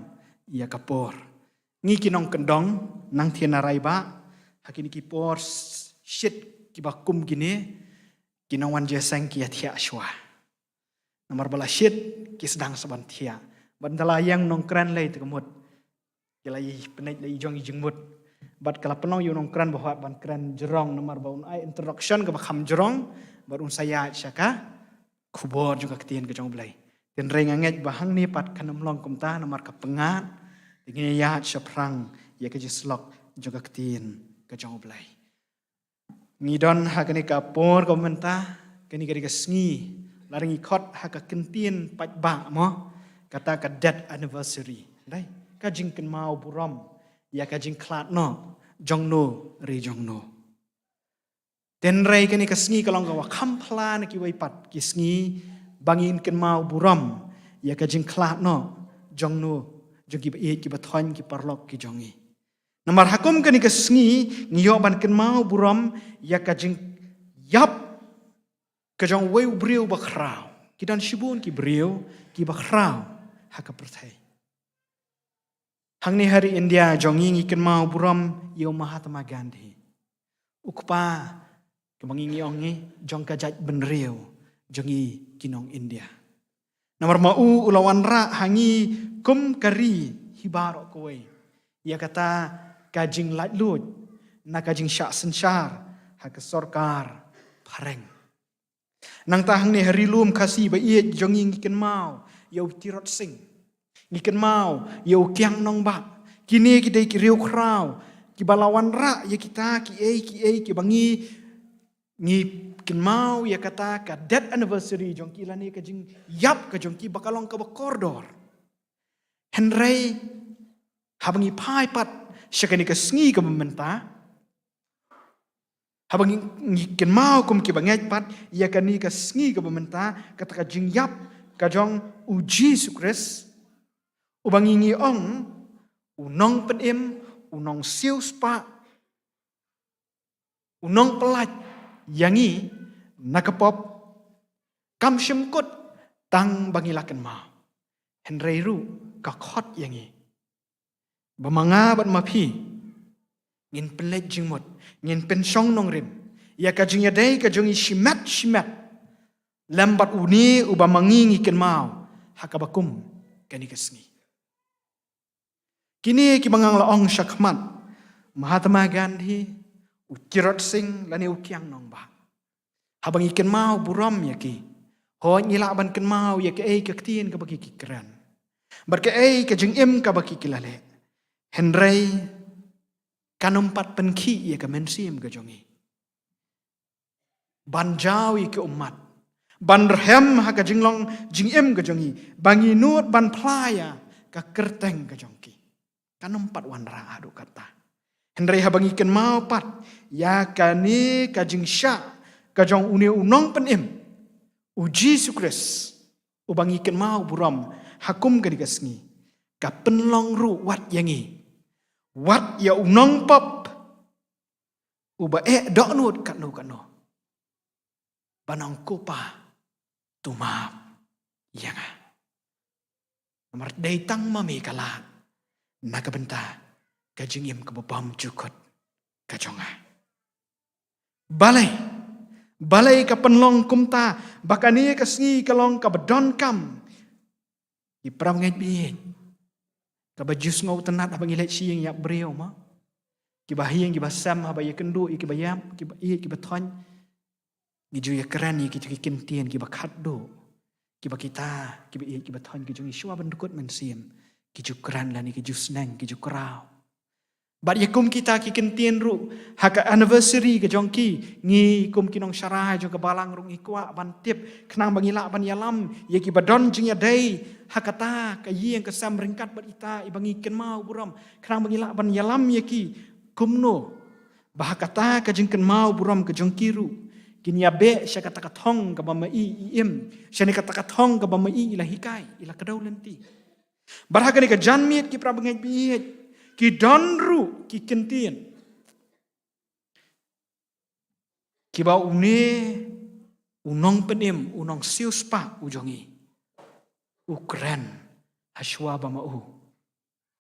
ïa ka por. Ngi ki nongkyndong nangtei na Raibah ha kine ki por s-, shit kiba kum kine, ki nongwan jingïaseng ki ïa thiah shuwa. Namar ba la shit ki sdang sa ban thiah. Bad ynda la ïeng nongkren lei te ka mut ki la ïa pynleit la i jong i jingmut. Bad ka la pynlong ïa u nongkren ba hap ban kren jrong namar ba un ai introduction kaba kham jrong bad un sa ïaid sha ka khubor jong ka ktien ka jong U Blei. Te hynrei nga ngeit ba hangne pat kan ym long kumta namar ka pyngngad, te ngin ïaid shaphrang ïa ka jingsyllok jong ka ktien ka jong U Blei. Ngi don ha kane ka por kaba mynta, kane ka dei ka sngi, lada ngi khot ha ka ktien paidbah mo, kata ka death anniversary. Hynrei ka jingkynmaw burom ïa ka jingkhlad noh jong no re jong no. Hynrei kane ka sngi ka long kaba kham pla na kiwei pat ki sngi ba ngin kynmaw burom ïa ka jingkhlad noh jong no, jong ki ba ïeit ki ba thoiñ ki paralok ki jong ngi. Namar ha kum kane ka sngi ngi ïoh ban kynmaw burom ïa ka jingïap ka jong uwei u briew ba khraw. Ki don shibun ki briew ki ba khraw ha ka pyrthei. Hangne ha ri India jong ngi ngi kynmaw burom ïa u Mahatma Gandhi, u kpa kaba ngi ngi ong ngi jong ka jaitbynriew jong ngi ki nong India. Namar ma u u la wanrah ha ngi kum ka ri hi baroh kawei ïa kata ka jinglaitluid na ka jingshah synshar ha ka sorkar phareng. Nangta hangne ha ri lum Khasi ba ïeit jong ngi ngi kynmaw ïa u Tirot Sing, ngi kynmaw ïa u Kiang Nangbah. Kine ki dei ki riewkhraw kiba la wanrah ïa kita kiei kiei kiba ngi ngi kynmaw ïa kata ka death anniversary jong ki lane ka jingïap ka jong ki ba ka long kaba kordor. Hynrei haba ngi phai pat sha kane ka sngi kaba mynta, haba ngi, ngi kynmaw kum kiba ngeit pat ïa kane ka sngi kaba mynta, kata ka jingïap ka jong u Jisu Khrist, uba ngi ngi ong u nongpynim, u nongsiewspah, u nongpyllait ïa ngi na ka pop, kam shym kut tang ba ngi la kynmaw, hynrei ruh ka khot ïa ngi ba ma nga bad ma phi ngin pynleit jingmut, ngin pynshong nongrim ïa ka jingïadei ka jong ngi shimet shimet lem bad une uba ma ngi ngi kynmaw ha kaba kum kane ka sngi. Kine kiba ngan la ong shakhmat, Mahatma Gandhi, u Tirot Sing lane u Kiang Nangbah, haba ngi kynmaw burom ïa ki, hooid ngi lah ban kynmaw ïa kaei ka ktien kaba ki ki kren bad kaei ka jingim kaba ki ki la leh, hynrei kan ym pat pynkhih ïa ka mynsiem ka jong ngi ban jaw ïa ki ummat, ban rhem ha ka jinglong jingim ka jong ngi, ba ngi nud ban phla ïa ka kyrteng ka jong ki. Kan ym pat wanrah haduh katta. Hynrei haba ngi kynmaw pat ïa kane ka jingshah ka jong une u nongpynim, u Jisu Khrist, uba ngi kynmaw burom ha kum kane ka sngi, ka pynlong ruh wat ïa ngi, wat ïa u nongpop uba eh dohnud katno katno, ban ong, Ko Pa, to map ïa nga. Namar dei tang ma me ka lad na ka bynta ka jingim kaba bymjukut ka jong nga. Balei, balei ka pynlong kumta, ba kane ka sngi ka long kaba donkam? Ki para bangeit ba ïeit, kaba ju sngewtynnat haba ngi leit sha ïing ïap briew mo, kiba ha ïing kiba sem haba ïakynduh ïa kiba ïap, kiba ïeit kiba thoiñ, ngi ju ïakren ïa kito ki kyntien kiba khatduh, kiba kita kiba ïeit kiba thoiñ ki jong ngi shuwa ban dkut mynsiem, ki ju kren lane ki ju sneng, ki ju kraw. Bad ïa kum kita ki kyntien ruh, ha ka anniversary ka jong ki, ngi kum ki nongsharai jong ka balang ruh ngi kwah ban tip, khnang ba ngi lah ban ïalam ïa kiba don jingïadei ha kata ka ïing ka sem ryngkat bad ita iba ngi kynmaw burom, khnang ba ngi lah ban ïalam ïa ki kumno ba ha kata ka jingkynmaw burom ka jong ki ruh kin ïa beh sha kata ka thong kaba ma i i im, shane kata ka thong kaba ma i i la hikai, i la kdew lynti. Bad ha kane ka janmiet, ki para bangeit ba ïeit, ki don ruh ki kyntien kiba une u nongpynim, u nongsiewspah u jong ngi, u kren ha shuwa ba ma u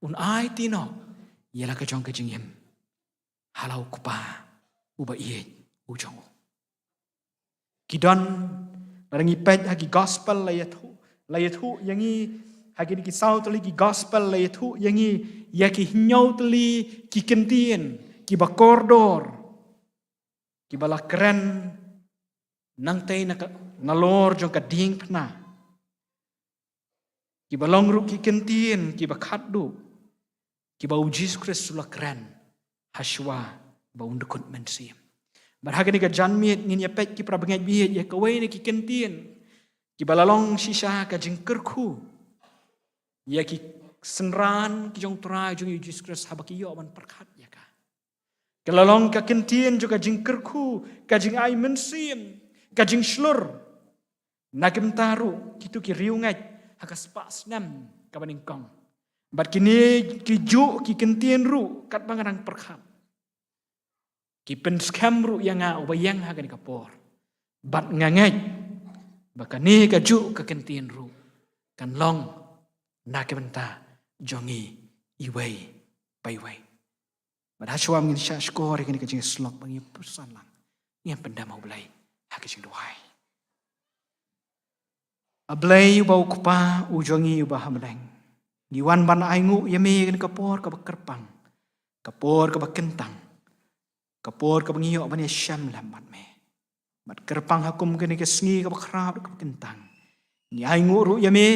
un aiti noh ïa la ka jong ka jingim ha la u Kpa uba ïeit u jong u. Ki don, lada ngi peit ha ki gospel la ïathuh, la ïathuh ïa ngi, ha kine ki saw tylli ki gospel la ïathuh ïa ngi ïa ki hynñiew tylli ki kyntien kiba kordor, kiba la kren nangtei na ka, nalor jong ka diengphna, kiba long ruh ki kyntien kiba khatduh, kiba u Jisu Khrist u la kren ha shuwa ba un dkut mynsiem. Bad ha kane ka janmiet ngin ïa peit, ki para bangeit ba ïeit, ïa kawei na ki kyntien kiba la long shisha ka jingkyrkhu ïa ki synran ki jong u Trai jong ngi u Jisu Khrist haba ki ïoh ban pyrkhat ïa ka. Ka la long ka kyntien jong ka jingkyrkhu, ka jingai mynsiem, ka jingshlur. Na ka bynta ruh kito ki riewngeit ha ka spah snem kaba nyngkong. Bad kine ki juh ki kyntien ruh katba nga dang pyrkhat, ki pynskhem ruh ïa nga uba ïeng ha kane ka por. Bad nga ngeit ba kane ka juh ka kyntien ruh kan long na ka bynta jong ngi iwei pa iwei. Bad ha shuwa ngin shah shkor ïa kane ka jingïasyllok ba ngi pyrshang lang, ngin pyndem ha U Blei ha ka jingduwai. A Blei uba u Kpa u jong ngi uba ha bneng, ngi wan ban ainguh ïa me ïa kane ka por kaba kyrpang, ka por kaba kyntang, ka por kaba ngi ïoh ban ïashem lem bad me. Bad kyrpang ha kum kane ka sngi kaba khraw kaba kyntang, ngi ainguh ruh ïa me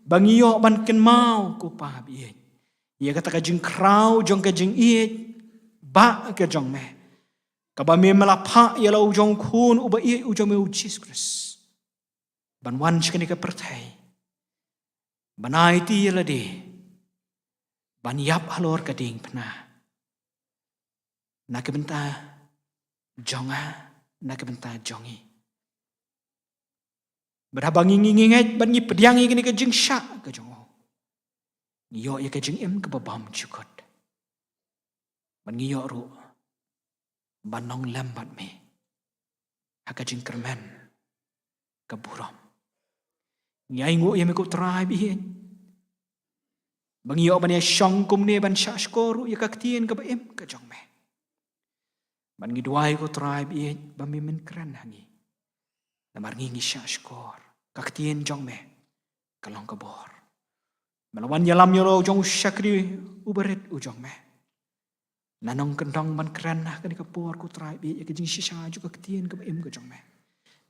ba ngi ïoh ban kynmaw, ko Pa baieit, ïa kata ka jingkhraw jong ka jingïeit ba ka jong me, kaba me la phah ïa la u jong u Khun uba ïeit u jong me u Jisu Khrist ban wan sha kane ka pyrthei, ban aiti ïa lade ban ïap halor ka diengphna na ka bynta jong nga, na ka bynta jong ngi. Bad haba ngi, ngi, ngi ngeit bad ngi pdiang ïa kane ka jingshah ka jong u, ngi ïoh ïa ka jingim kaba bymjukut. Bad ngi ïoh ruh ban long lem bad me ha ka jingkyrmen ka burom. Ngi ainguh ïa me, ko Trai baieit, ba ngi ïoh ban ïashong kumne ban shah shkor ruh ïa ka ktien kaba im ka jong me. Bad ngi duwai, ko Trai baieit, ba me men kren ha ngi. Namar ngi ngi shah shkor, ka ktien jong me ka long ka bor. Me la wan ïalam ïa la u jong u shakri uba rit u jong me. Nga nongkyndong ban kren ha kane ka por, ko Trai baieit, ïa ka jingshisha jong ka ktien kaba im ka jong me.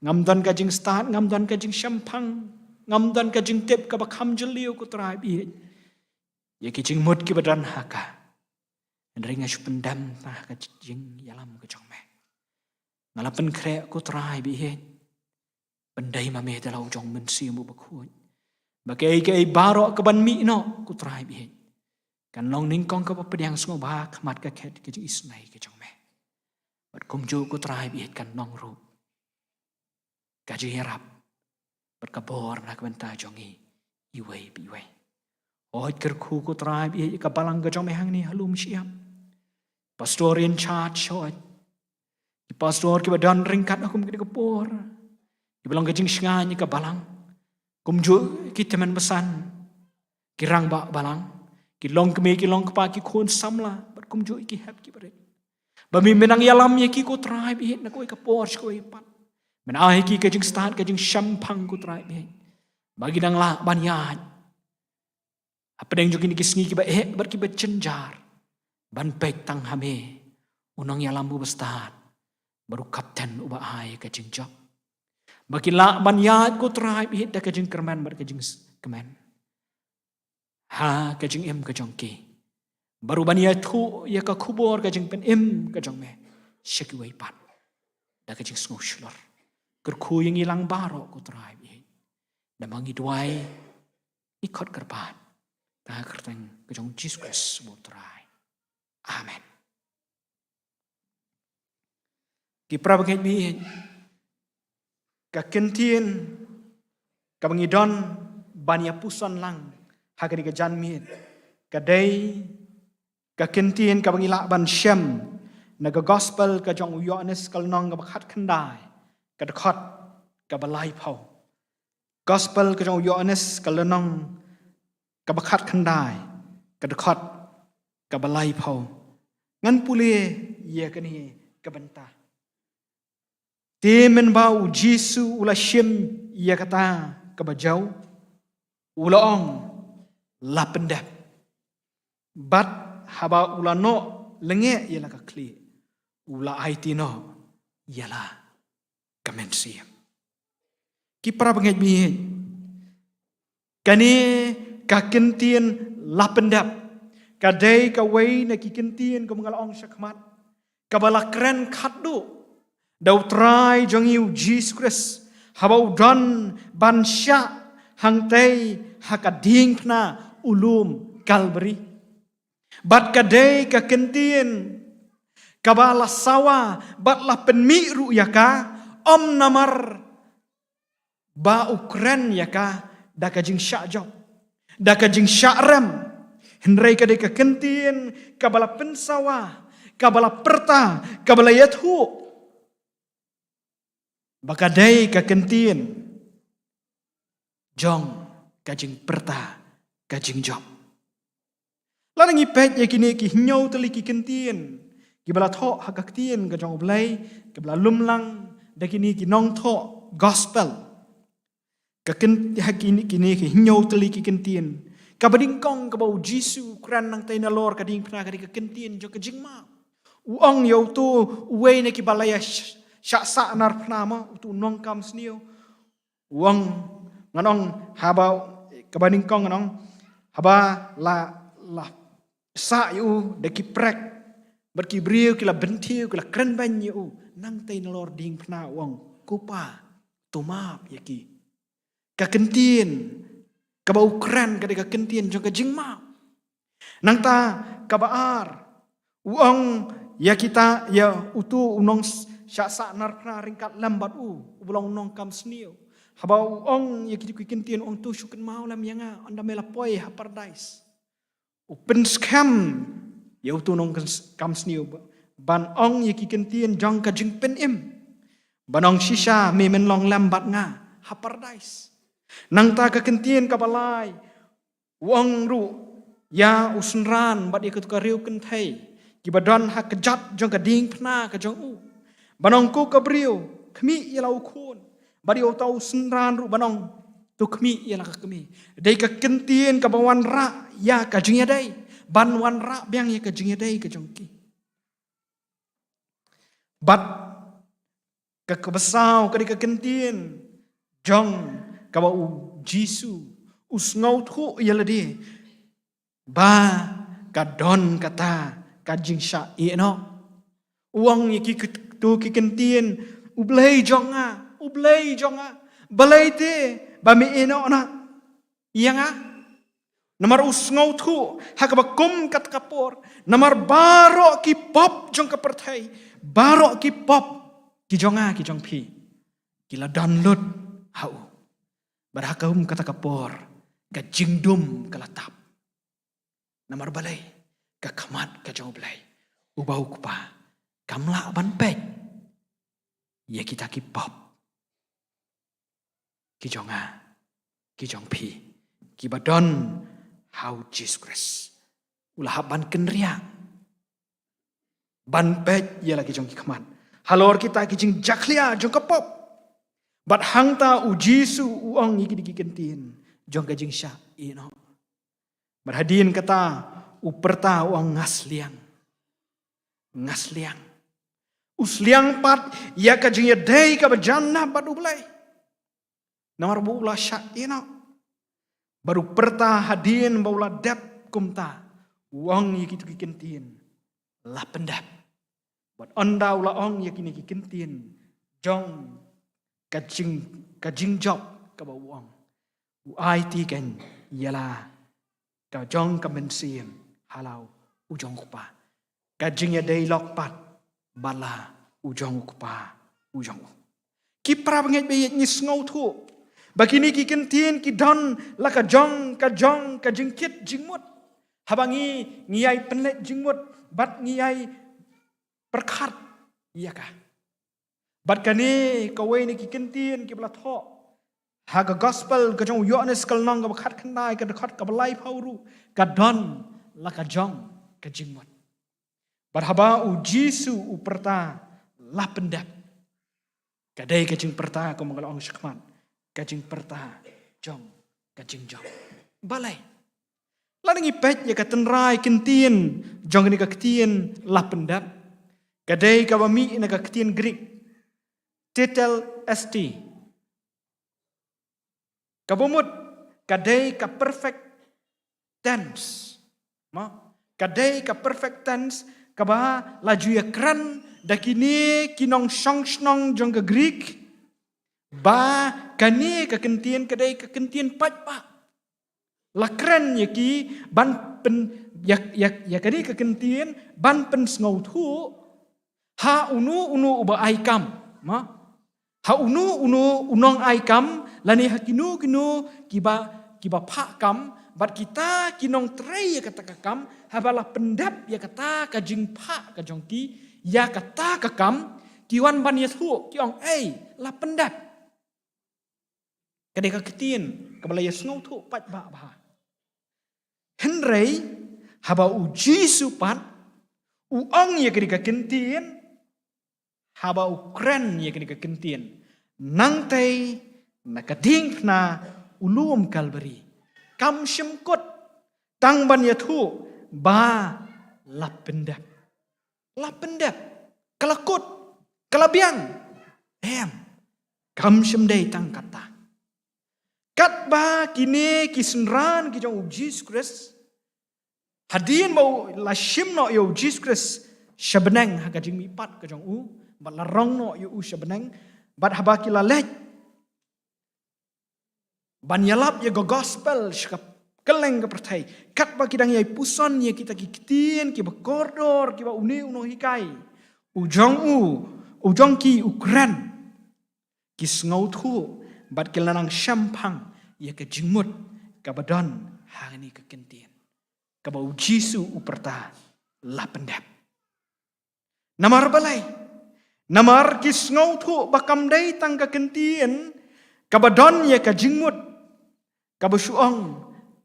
Ngam don ka jingstad, ngam don ka jingshemphang, ngam don ka jingtip kaba kham jylliew, ko Trai baieit, ïa ki jingmut kiba don ha ka. Hynrei nga shu pyndem tang ha ka jingïalam ka jong me. Nga la pynkhreh, ko Trai baieit, pyndem ma me da la u jong u Mynsiem Bakhuid, ba kaei kaei baroh kaban mih noh, ko Trai baieit, kan long nyngkong kaba pdiang sngewbha ha khmat ka khet ka jingisynei ka jong me. Bad kumjuh, ko Trai baieit, kan long ruh ka jingïarap bad ka bor na ka bynta jong ngi iwei pa iwei. Hooid, kyrkhu, ko Trai baieit, ïa ka balang ka jong me hangne ha Lum Shyiap. Pastor in charge, hooid, ki pastor kiba don ryngkat ha kum kine ki por, kiba long ka jingshngaiñ ïa ka balang, kumjuh ki tymmen basan, ki rangbah balang, ki longkmie ki longkpa, ki khun samla, bad kumjuh ki hep kiba rit. Ba me men nang ïalam ïa ki, ko Trai baieit, na kawei ka por sha kawei pat. Men ai ïa ki ka jingstad, ka jingshemphang, ko Trai baieit, ba kin nang lah ban ïaid hapdeng jong kine ki sngi kiba eh bad kiba jynjar, ban peit tang ha me, u nongïalam uba stad bad u kapten uba ai ka jingjop. Ba kin lah ban ïaid, ko Trai baieit, da ka jingkyrmen bad ka jingkmen ha ka jingim ka jong ki, bad ruh ban ïathuh ïa ka khubor ka jingpynim ka jong me sha kiwei pat da ka jingsngewshlur. Kyrkhu ïa ngi lang baroh, ko Trai baieit, namar ngi duwai, ngi khot kyrpad tang ha ka kyrteng ka jong u Jisu Khrist, u Trai. Amen. Ki para bangeit baieit, ka kyntien kaba ngi don ban ïa puson lang ha kane ka janmiet ka dei ka kyntien kaba ngi lah ban shem na ka Gospel ka jong u Ïoannis, ka lynnong kaba khatkhyndai, ka dkhot kaba laiphew. Gospel ka jong u Ïoannis, ka lynnong kaba khatkhyndai, ka dkhot kaba laiphew. Ngan pule ïa kane ka bynta. Te mynba u Jisu u la shim ïa kata kaba jew, u la ong, la pyndep. Bad haba u la noh lyngngoh ïa la ka khlieh, u la aiti noh ïa la ka mynsiem. Ki para bangeit baieit, kane ka kyntien la pyndep ka dei kawei na ki kyntien, kum nga la ong shakhmat, kaba la kren khatduh da u Trai jong ngi u Jisu Khrist haba u don ban shah hangtei ha ka diengphna u lum Kalbari. Bad ka dei ka kyntien kaba la sawa bad la pynmih ruh ïa ka, ym namar ba u kren ïa ka da ka jingshah jop, da ka jingshah rem. Hynrei ka dei ka kyntien kaba la pynsawa, kaba la pyrta, kaba la ïathuh ba ka dei ka kyntien jong ka jingpyrta ka jingjop. Lada ngi peit ïa kine ki hynñiew tylli ki kyntien kiba la thoh ha ka ktien ka jong U Blei, kiba la lum lang da kine ki nongthoh gospel. Ka kyn-, ha kine, kine ki hynñiew tylli ki kyntien, kaba nyngkong kaba U Jisu u kren nangtei nalor ka diengphna ka dei ka kyntien jong ka jingmap. U ong ïa uto uwei na kiba la ïa sh-, shah sah narphna, ma, uto u nongkam sniew. U ong, ngan ong, haba, kaba nyngkong ngan ong, haba la, la sah ïa u da ki prek, bad ki briew ki la bynthiew, ki la kren beiñ ïa u, nangtei nalor diengphna u ong, Ko Pa, to map ïa ki. Ka kyntien kaba u kren ka dei ka kyntien jong ka jingmap. Nangta kaba ar, u ong ïa kita, ïa uto u nongshah sah narphna ryngkat lem bad u, uba long nongkam sniew. Haba u ong ïa kito ki kyntien, u ong, To shu kynmaw lem ïa nga ynda me la poi ha Paradais. U pynskhem ïa uto u nongkam sniew ba, ban ong ïa ki kyntien jong ka jingpynim, ban ong, Shisha me men long lem bad nga ha Paradais. Nangta ka kyntien kaba lai, u ong ruh ïa u synran bad ïa kato ka riewkynthei kiba don ha kjat jong ka diengphna ka jong u, ban ong, Ko ka briew, khmih ïa la u khun. Bad ïa uto u synran ruh ban ong, To khmih ïa la ka kmie. Dei ka kyntien kaba wanrah ïa ka jingïadei, ban wanrah biang ïa ka jingïadei ka jong ki. Bad ka, kaba saw ka dei ka kyntien jong kaba U Jisu u sngewthuh ïa lade ba ka don kata ka jingshah ïehnoh. U ong ïa ki, kito ki kyntien, U Blei jong nga, U Blei jong nga, balei te ba me ïehnoh noh ïa nga? Namar u sngewthuh ha kaba kum kata ka por, namar baroh ki pop jong ka pyrthei, baroh ki pop ki jong nga, ki jong phi, ki la don lut ha u. Bad ha kum kata ka por ka jingdum ka la tap. Namar balei? Ka khmat ka jong U Blei, uba u Kpa, kam lah ban peit ïa kita ki pop ki jong nga, ki jong phi, kiba don ha U Jisu Khrist. U la hap ban kynriah ban peit ïa la ki jong ki khmat halor kita ki jingjakhlia jong ka pop. Bad hangta U Jisu u ong ïa kine ki kyntien jong ka jingshah ïehnoh. Bad hadien kata u pyrta, u ong, Nga sliang. Nga sliang. U sliang pat ïa ka jingïadei kaba jan na bad U Blei. Namar ba u la shah ïehnoh. Bad u pyrta hadien ba u la dep kumta, u ong ïa kito ki kyntien, La pyndep. Bad ynda u la ong ïa kine ki kyntien jong ka jing, ka jingjop kaba u ong, u aiti keiñ ïa la ka jong ka mynsiem ha la u jong u Kpa. Ka jingïadei lok pat bad la u jong u Kpa u jong u. Ki para bangeit ba ïeit, ngi sngewthuh ba kine ki kyntien ki don la ka jong, ka jong ka jingkit jingmut. Haba ngi, ngi ïai pynleit jingmut bad ngi ïai pyrkhat ïa ka. Bad kane kawei na ki kyntien kiba la thoh ha ka gospel ka jong u Ïoannis ka lynnong kaba khatkhyndai, ka dkhot kaba laiphew ruh, ka don la ka jong ka jingmut. Bad haba U Jisu u pyrta, La pyndep, ka dei ka jingpyrta, kumba nga la ong shakhmat, ka jingpyrta jong ka jingjop. Balei? Lada ngi peit ïa ka tynrai kyntien jong kane ka ktien La pyndep, ka dei kaba mih na ka ktien Greek tetelestai, kaba mut ka dei ka perfect tense. Mo? Ka dei ka perfect tense kaba la ju ïakren da kine ki nongshong shnong jong ka Greek ba kane ka kyntien ka dei ka kyntien paidbah. La kren ïa ki ban pyn, ïa, ïa, ïa kane ka kyntien ban pynsngewthuh ha uno uno uba ai kam. Ma? Ha uno uno u nongai kam, lane ha kino kino kiba, kiba phah kam, bad kita ki nongtrei ïa kata ka kam, haba la pyndep ïa kata ka jingphah ka jong ki ïa kata ka kam, ki wan ban ïathuh, ki ong, "Ei, la pyndep." Ka dei ka ktien kaba la ïasngewthuh paidbah bha. Hynrei haba U Jisu pat u ong ïa kane ka kyntien, haba u kren ïa kane ka kyntien, nangtei na ka diengphna u lum Kalbari, kam shym kut tang ban ïathuh ba la pyndep. La pyndep, ka la kut, ka la biang. Em, kam shym dei tang kata. Katba kine ki synran ki jong U Jisu Khrist, hadien ba u la shim noh ïa U Jisu Khrist sha bneng ha ka jingmihpat ka jong u, bad la rong noh ïa u sha bneng, bad haba ki la leit ban ïalap ïa ka gospel sha ka kylleng ka pyrthei, katba ki dang ïai puson ïa kita ki ktien kiba kordor kiba une u nonghikai u jong u, u jong ki u kren, ki sngewthuh bad ki la nang shemphang ïa ka jingmut kaba don hangne ka kyntien, kaba U Jisu u pyrta, "La pyndep." Namar balei? Namar ki sngewthuh ba kam dei tang ka kyntien kaba don ïa ka jingmut kaba shu ong,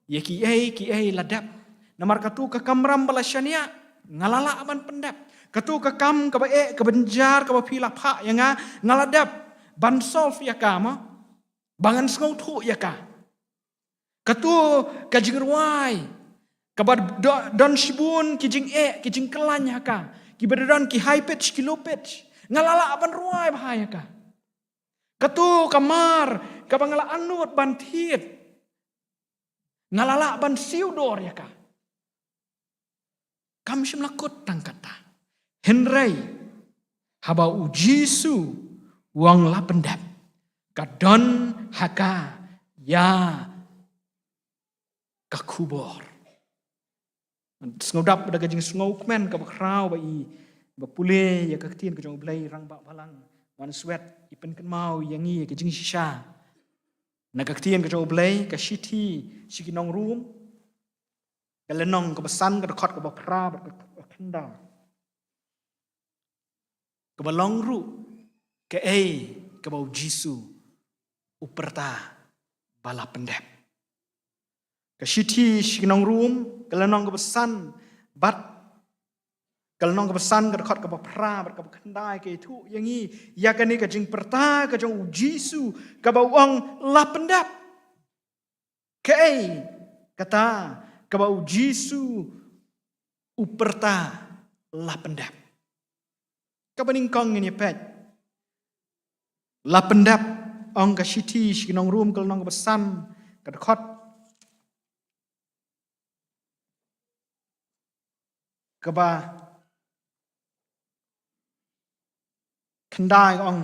"Ïa kiei kiei la dep. Namar katu ka kamram ba la shaniah, nga la lah ban pyndep. Katu ka kam kaba eh, kaba jynjar, kaba phi la phah ïa nga, nga la dep ban solve ïa ka, ma, ba ngan sngewthuh ïa ka. Katu ka jingrwai kaba do-, don shibun ki jingeh, ki jingkylla ha ka, kiba don ki high pitch, ki low pitch, nga la lah ban rwai bha ïa ka. Katu ka mar kaba nga la angnud ban thied, nga la lah ban siew dor ïa ka." Kam shym la kut tang kata. Hynrei haba U Jisu u ong, "La pyndep," ka don ha ka ïa ka khubor. Sngewdap da ka jingsngewkmen kaba khraw ba i, ba pule ïa ka ktien ka jong U Blei, rangbah balang, wan swet i pynkynmaw ïa ngi ïa ka jingshisha na ka ktien ka jong U Blei, ka shithi sha ki nong Rom, ka lynnong kaba san, ka dkhot kaba phra bad ka khyndai. Kaba long ruh kaei kaba U Jisu u pyrta ba la pyndep. Ka shithi sha ki nong Rom, ka lynnong kaba san bad, ka lynnong kaba san, ka dkhot kaba phra bad kaba khyndai, ka ïathuh ïa ngi ïa kane ka jingpyrta ka jong U Jisu kaba u ong, "La pyndep." Kaei kata kaba U Jisu u pyrta, "La pyndep"? Kaba nyngkong ngin ïa peit, "La pyndep", ong ka shithi sha ki nong Rom, ka lynnong kaba san, ka dkhot kaba khyndai, ong,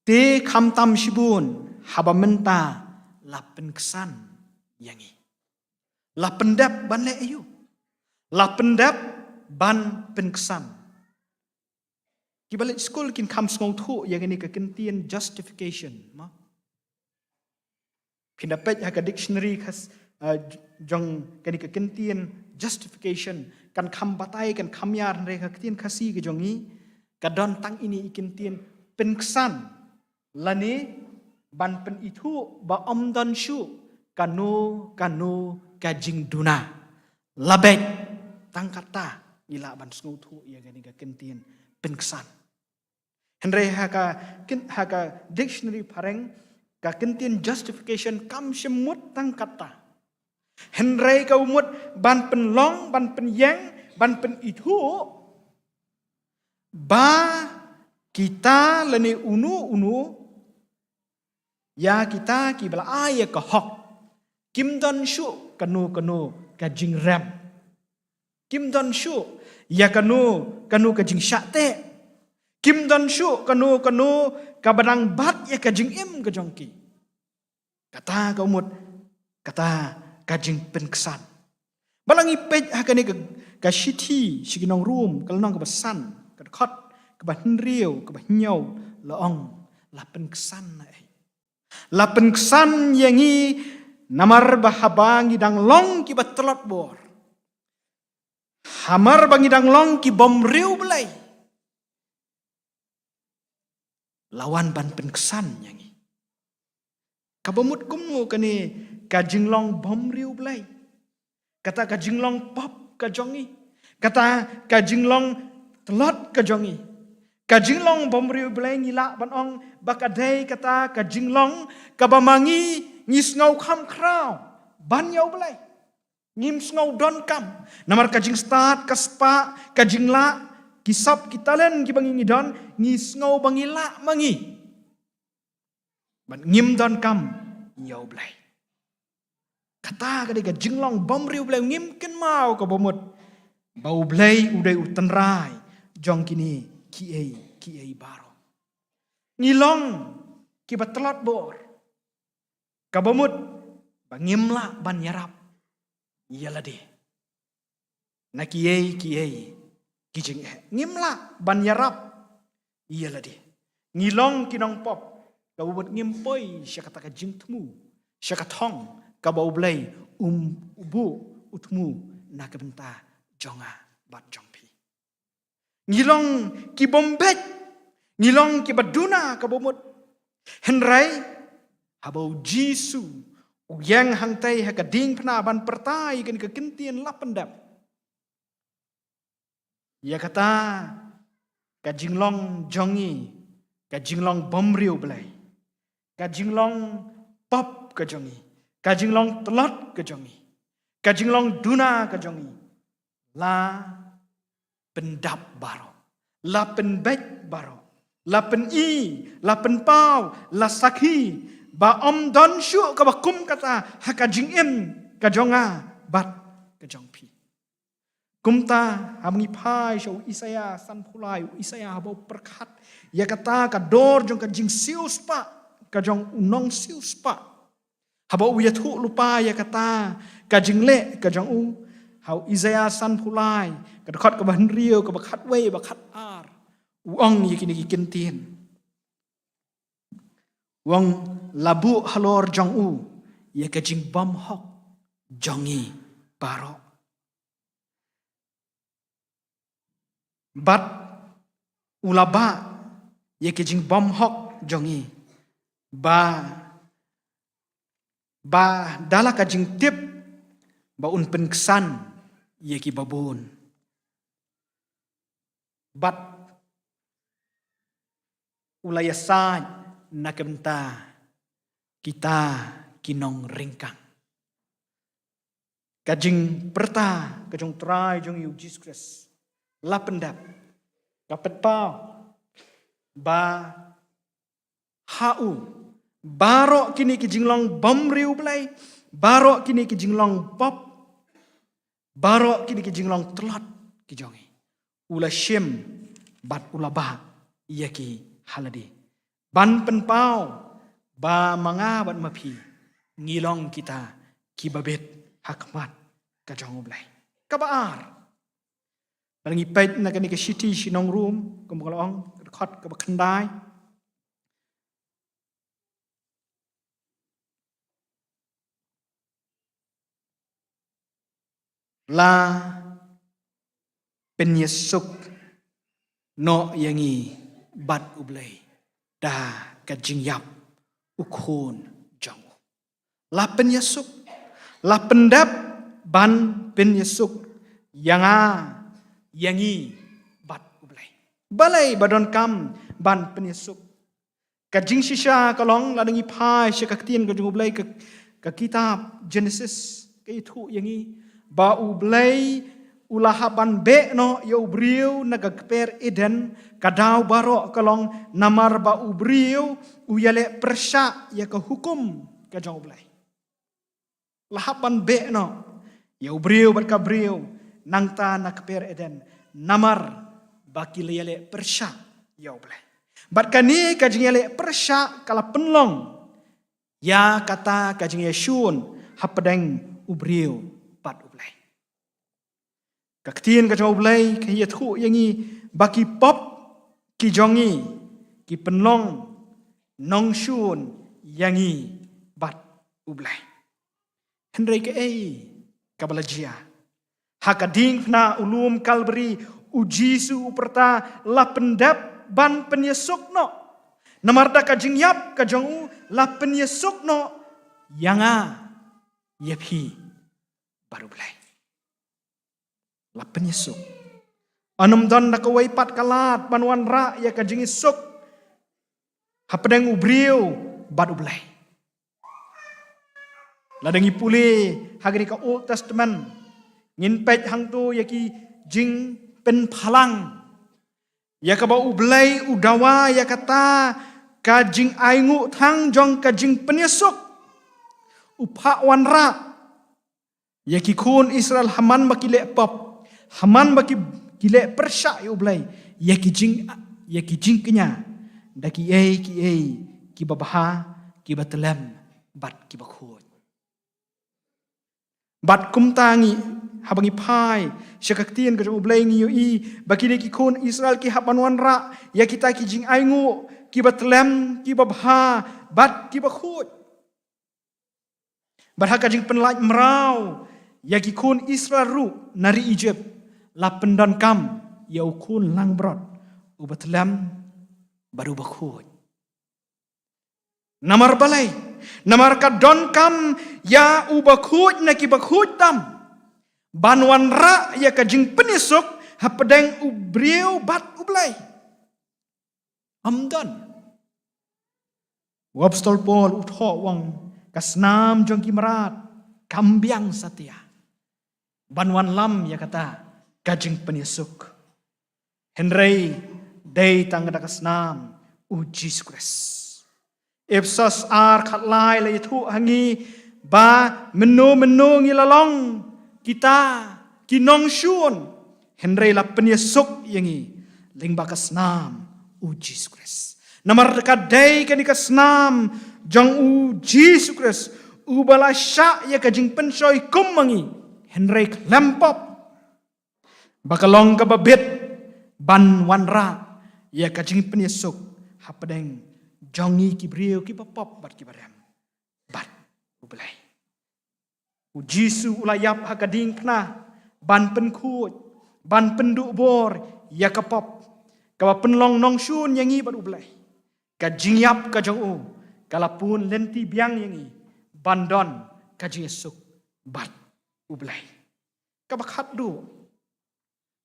"Te khamtam shibun, haba mynta la pynksan ïa ngi." La pyndep ban leh aïu? La pyndep ban pynksan. Kiba leit skul kin kham sngewthuh ïa kane ka kyntien justification, ma? Phin da peit ha ka dictionary khas, eh, jong kane ka kyntien justification, kan kham batai, kan kham ïar, hynrei ka ktien Khasi ka jong ngi ka don tang ine i kyntien pynksan, lane ban pynithuh ba ym don shuh kano kano ka jingduna. La beit, tang kata ngi lah ban sngewthuh ïa kane ka kyntien pynksan. Hynrei ha ka kin-, ha ka dictionary phareng, ka kyntien justification kam shym mut tang kata. Hynrei ka mut ban pynlong, ban pynïeng, ban pynithuh ba kita lane uno uno ïa kita kiba la ai ïa ka hok, kim don shuh kano kano ka jingrem. Kim don shuh ïa kano kano ka jingshah teh. Kim don shuh kano kano kaba dang bat ïa ka jingim ka jong ki. Kata ka mut, kata ka jingpynksan. Ba la ngi peit ha kane ka, ka shithi sha ki nong Rom, ka lynnong kaba san, ka dkhot kaba hynriew, kaba hynñiew, la ong, la pynksan na ei? La pynksan ïa ngi namar ba haba ngi dang long kiba tlot bor, hamar ba ngi dang long ki bym riewblei, la wan ban pynksan ïa ngi. Kaba mut kumno kane ka jinglong bym riewblei? Kata ka jinglong pop ka jong ngi. Kata ka jinglong tlot ka jong ngi. Ka jinglong bym riewblei ngi lah ban ong ba ka dei kata ka jinglong kaba ma ngi ngi sngew kham khraw ban ïa U Blei. Ngim sngew donkam. Namar ka jingstad, ka spah, ka jinglah, ki sap, ki talent kiba ngi ngi don, ngi sngew ba ngi lah ma ngi. Bad ngim donkam ïa U Blei. Kata ka dei ka jinglong bym riewblei, ngim kynmaw kaba mut ba U Blei u dei u tynrai jong kine kiei kiei baroh. Ngi long kiba tlot bor, kaba mut ba ngim lah ban ïarap ïa lade na kiei kiei ki jingeh. Ngim lah ban ïarap ïa lade. Ngi long ki nongpop, kaba mut ngim poi sha kata ka jingthmu, sha ka thong kaba U Blei um, u buh, u thmu na ka bynta jong nga bad jong phi. Ngi long ki bym beit, ngi long kiba duna kaba mut. Hynrei haba U Jisu u ïeng hangtei ha ka diengphna ban pyrta ïa kane ka kyntien, la pyndep ïa kata ka jinglong jong ngi, ka jinglong bym riewblei, ka jinglong pop ka jong ngi, ka jinglong tlot ka jong ngi, ka jinglong duna ka jong ngi, la pyndap baroh, la pynbeit baroh, la pyni, la pynpaw, la sakhi ba ym don shuh kaba kum kata ha ka jingim ka jong nga bad ka jong phi. Kumta, haba ngi phai sha u Isaïah sanphew lai, u Isaïah haba u pyrkhat ïa kata ka dor jong ka jingsiewspah ka jong u nongsiewspah, haba u ïathuh lypa ïa kata ka jingleh ka jong u, ha u Isaïah sanphew lai, ka dkhot kaba hynriew, kaba khatwei, ba khatar, u ong ïa kine ki kyntien. U ong, la buh halor jong u ïa ka jingbymhok jong ngi baroh. Bad u la bah ïa ka jingbymhok jong ngi, ba, ba da la ka jingtip ba un pynksan ïa kiba bun. Bad u la ïasaid na ka bynta kita ki nongryngkang. Ka jingpyrta ka jong u Trai jong ngi u Jisu Khrist la pyndep, ka pynpaw ba ha u baroh kine ki jinglong bym riewblei, baroh kine ki jinglong pop, baroh kine ki jinglong tlot ki jong ngi, u la shim bad u la bah ïa ki ha lade, ban pynpaw ba ma nga bad ma phi ngi long kita kiba bit ha khmat ka jong U Blei. Kaba ar, ba ngi peit na kane ka shithi sha ki nong Rom, kum ka la ong, ka dkhot kaba khyndai. La pynïasuk noh ïa ngi bad U Blei da ka jingïap u Khun jong u. La pynïasuk, la pyndep ban pynïasuk ïa nga, ïa ngi bad U Blei. Balei ba donkam ban pynïasuk? Ka jingshisha ka long, lada ngi phai sha ka ktien ka jong U Blei, ka, ka kitab Genesis ka ïathuh ïa ngi ba U Blei u la hap ban beh noh ïa u briew na ka kper Eden. Ka daw baroh ka long namar ba u briew u ïaleh pyrshah ïa ka hukum ka jong U Blei. La hap ban beh noh ïa u briew bad ka briew nangta na kper Eden, namar ba ki la ïaleh pyrshah ïa U Blei. Bad kane ka jingïaleh pyrshah ka la pynlong ïa kata ka jingïashun hapdeng u briew bad U Blei. Ka ktien ka jong U Blei ka ïathuh ïa ngi ba ki pop ki jong ngi ki pynlong nongshun ïa ngi bad U Blei. Hynrei kaei kaba la jia? Ha ka diengphna u lum Kalbari, U Jisu u pyrta, la pyndep ban pynïasuk noh. Namar da ka jingïap ka jong u la pynïasuk noh ïa nga, ïa phi bad U Blei. La pynïasuk. Ym don da kawei pat ka lad ban wanrah ïa ka jingïasuk hapdeng u briew bad U Blei. Lada ngi pule ha kane ka Old Testament, ngin peit hangto ïa ki jingpynphalang ïa kaba U Blei u dawa ïa kata ka jingainguh thang jong ka jingpynïasuk. U phah wanrah ïa ki khun Israel ha man ba ki leh pop, ha man ba ki, ki leh pyrshah ïa U Blei, ïa ki jing, ïa ki jingkñia da kiei kiei kiba bha, kiba tyllem bad kiba khuid. Bad kumta ngi, haba ngi phai sha ka ktien ka jong U Blei, ngi ïohi ba kine ki khun Israel ki hap ban wanrah ïa kita ki jingainguh kiba tyllem, kiba bha bad kiba khuid. Bad ha ka jingpynlait mraw ïa ki khun Israel ruh na ri Egypt, la pyndonkam ïa u khun langbrot uba tyllem bad uba khuid. Namar balei? Namar ka donkam ïa uba khuid na kiba khuid tam ban wanrah ïa ka jingpynïasuk hapdeng u briew bad U Blei. Ym don. U Apostol Paul u thoh u ong, ka snam jong ki mrad kam biang satia ban wanlam ïa kata ka jingpynïasuk. Hynrei dei tang da ka snam U Jisu Khrist. Ephesos ar khatlai la ïathuh ha ngi ba mynno mynno ngi la long kita ki nongshun, hynrei la pynïasuk ïa ngi lyngba ka snam U Jisu Khrist. Namar ka dei kane ka snam jong U Jisu Khrist uba la shah ïa ka jingpynshoi kum ma ngi, hynrei khlem pop, ba ka long kaba bit ban wanrah ïa ka jingpynïasuk hapdeng jong ngi ki briew kiba pop bad kiba rem bad U Blei. U Jisu u la ïap ha ka diengphna ban pynkhuid, ban pynduh bor ïa ka pop, kaba pynlong nongshun ïa ngi bad U Blei. Ka jingïap ka jong u ka la pun lynti biang ïa ngi ban don ka jingïasuk bad U Blei. Kaba khatduh,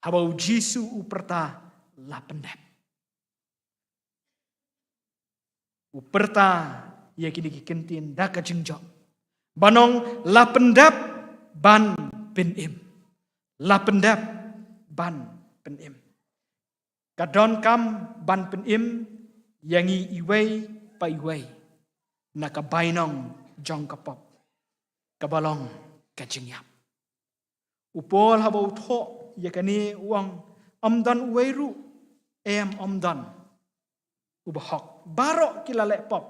haba U Jisu u pyrta, la pyndep, u pyrta ïa kine ki kyntien da ka jingjop, ban ong, la pyndep ban pynim. La pyndep ban pynim. Ka donkam ban pynim ïa ngi iwei pa iwei na ka bainong jong ka pop, kaba long ka jingïap. U Paul haba u thoh ïa kane u ong, ym don uwei ruh, em, ym don uba hok. Baroh ki la leh pop.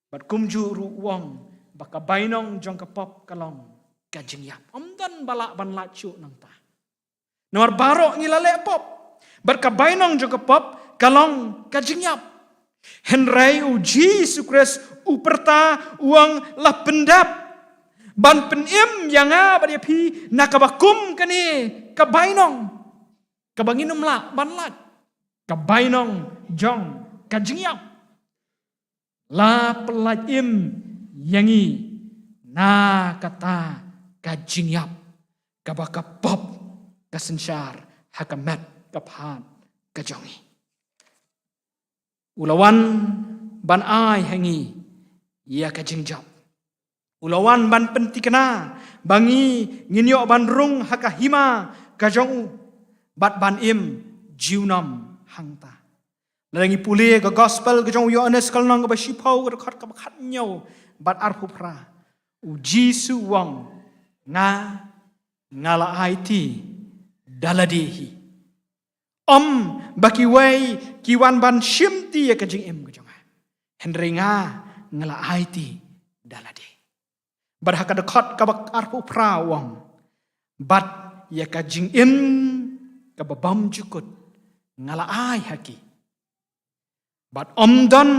Bad kumjuh ruh u ong ba ka bainong jong ka pop ka long ka jingïap. Ym don ba lah ban lait shuh nangta. Namar baroh ngi la leh pop. Bad ka bainong jong ka pop ka long ka jingïap. Hynrei U Jisu Khrist u pyrta, u ong, la pyndep ban pynim ïa nga bad ïa phi na kaba kum kane ka bainong kaba ngin ym lah ban lait, ka bainong jong ka jingïap. La pyllait im ïa ngi na kata ka jingïap kaba ka pop ka synshar ha ka met ka phad ka jong ngi. U la wan ban ai ha ngi ïa ka jingjop. U la wan ban pynthikna ba ngi ngin ïoh ban rung ha ka hima ka jong u bad ban im junom hangta. Lada ngi pule ka gospel ka jong u Ïoannis ka lynnong kaba shiphew ka dkhot kaba khathynñiew bad arphew phra, U Jisu u ong, nga, nga la aiti da lade hi. Ym ba kiwei ki wan ban shimti ïa ka jingim ka jong nga, hynrei nga, nga la aiti da lade. Bad ha ka dkhot kaba arphew phra u ong, bad ïa ka jingim kaba bymjukut nga la ai ha ki. Bad ym don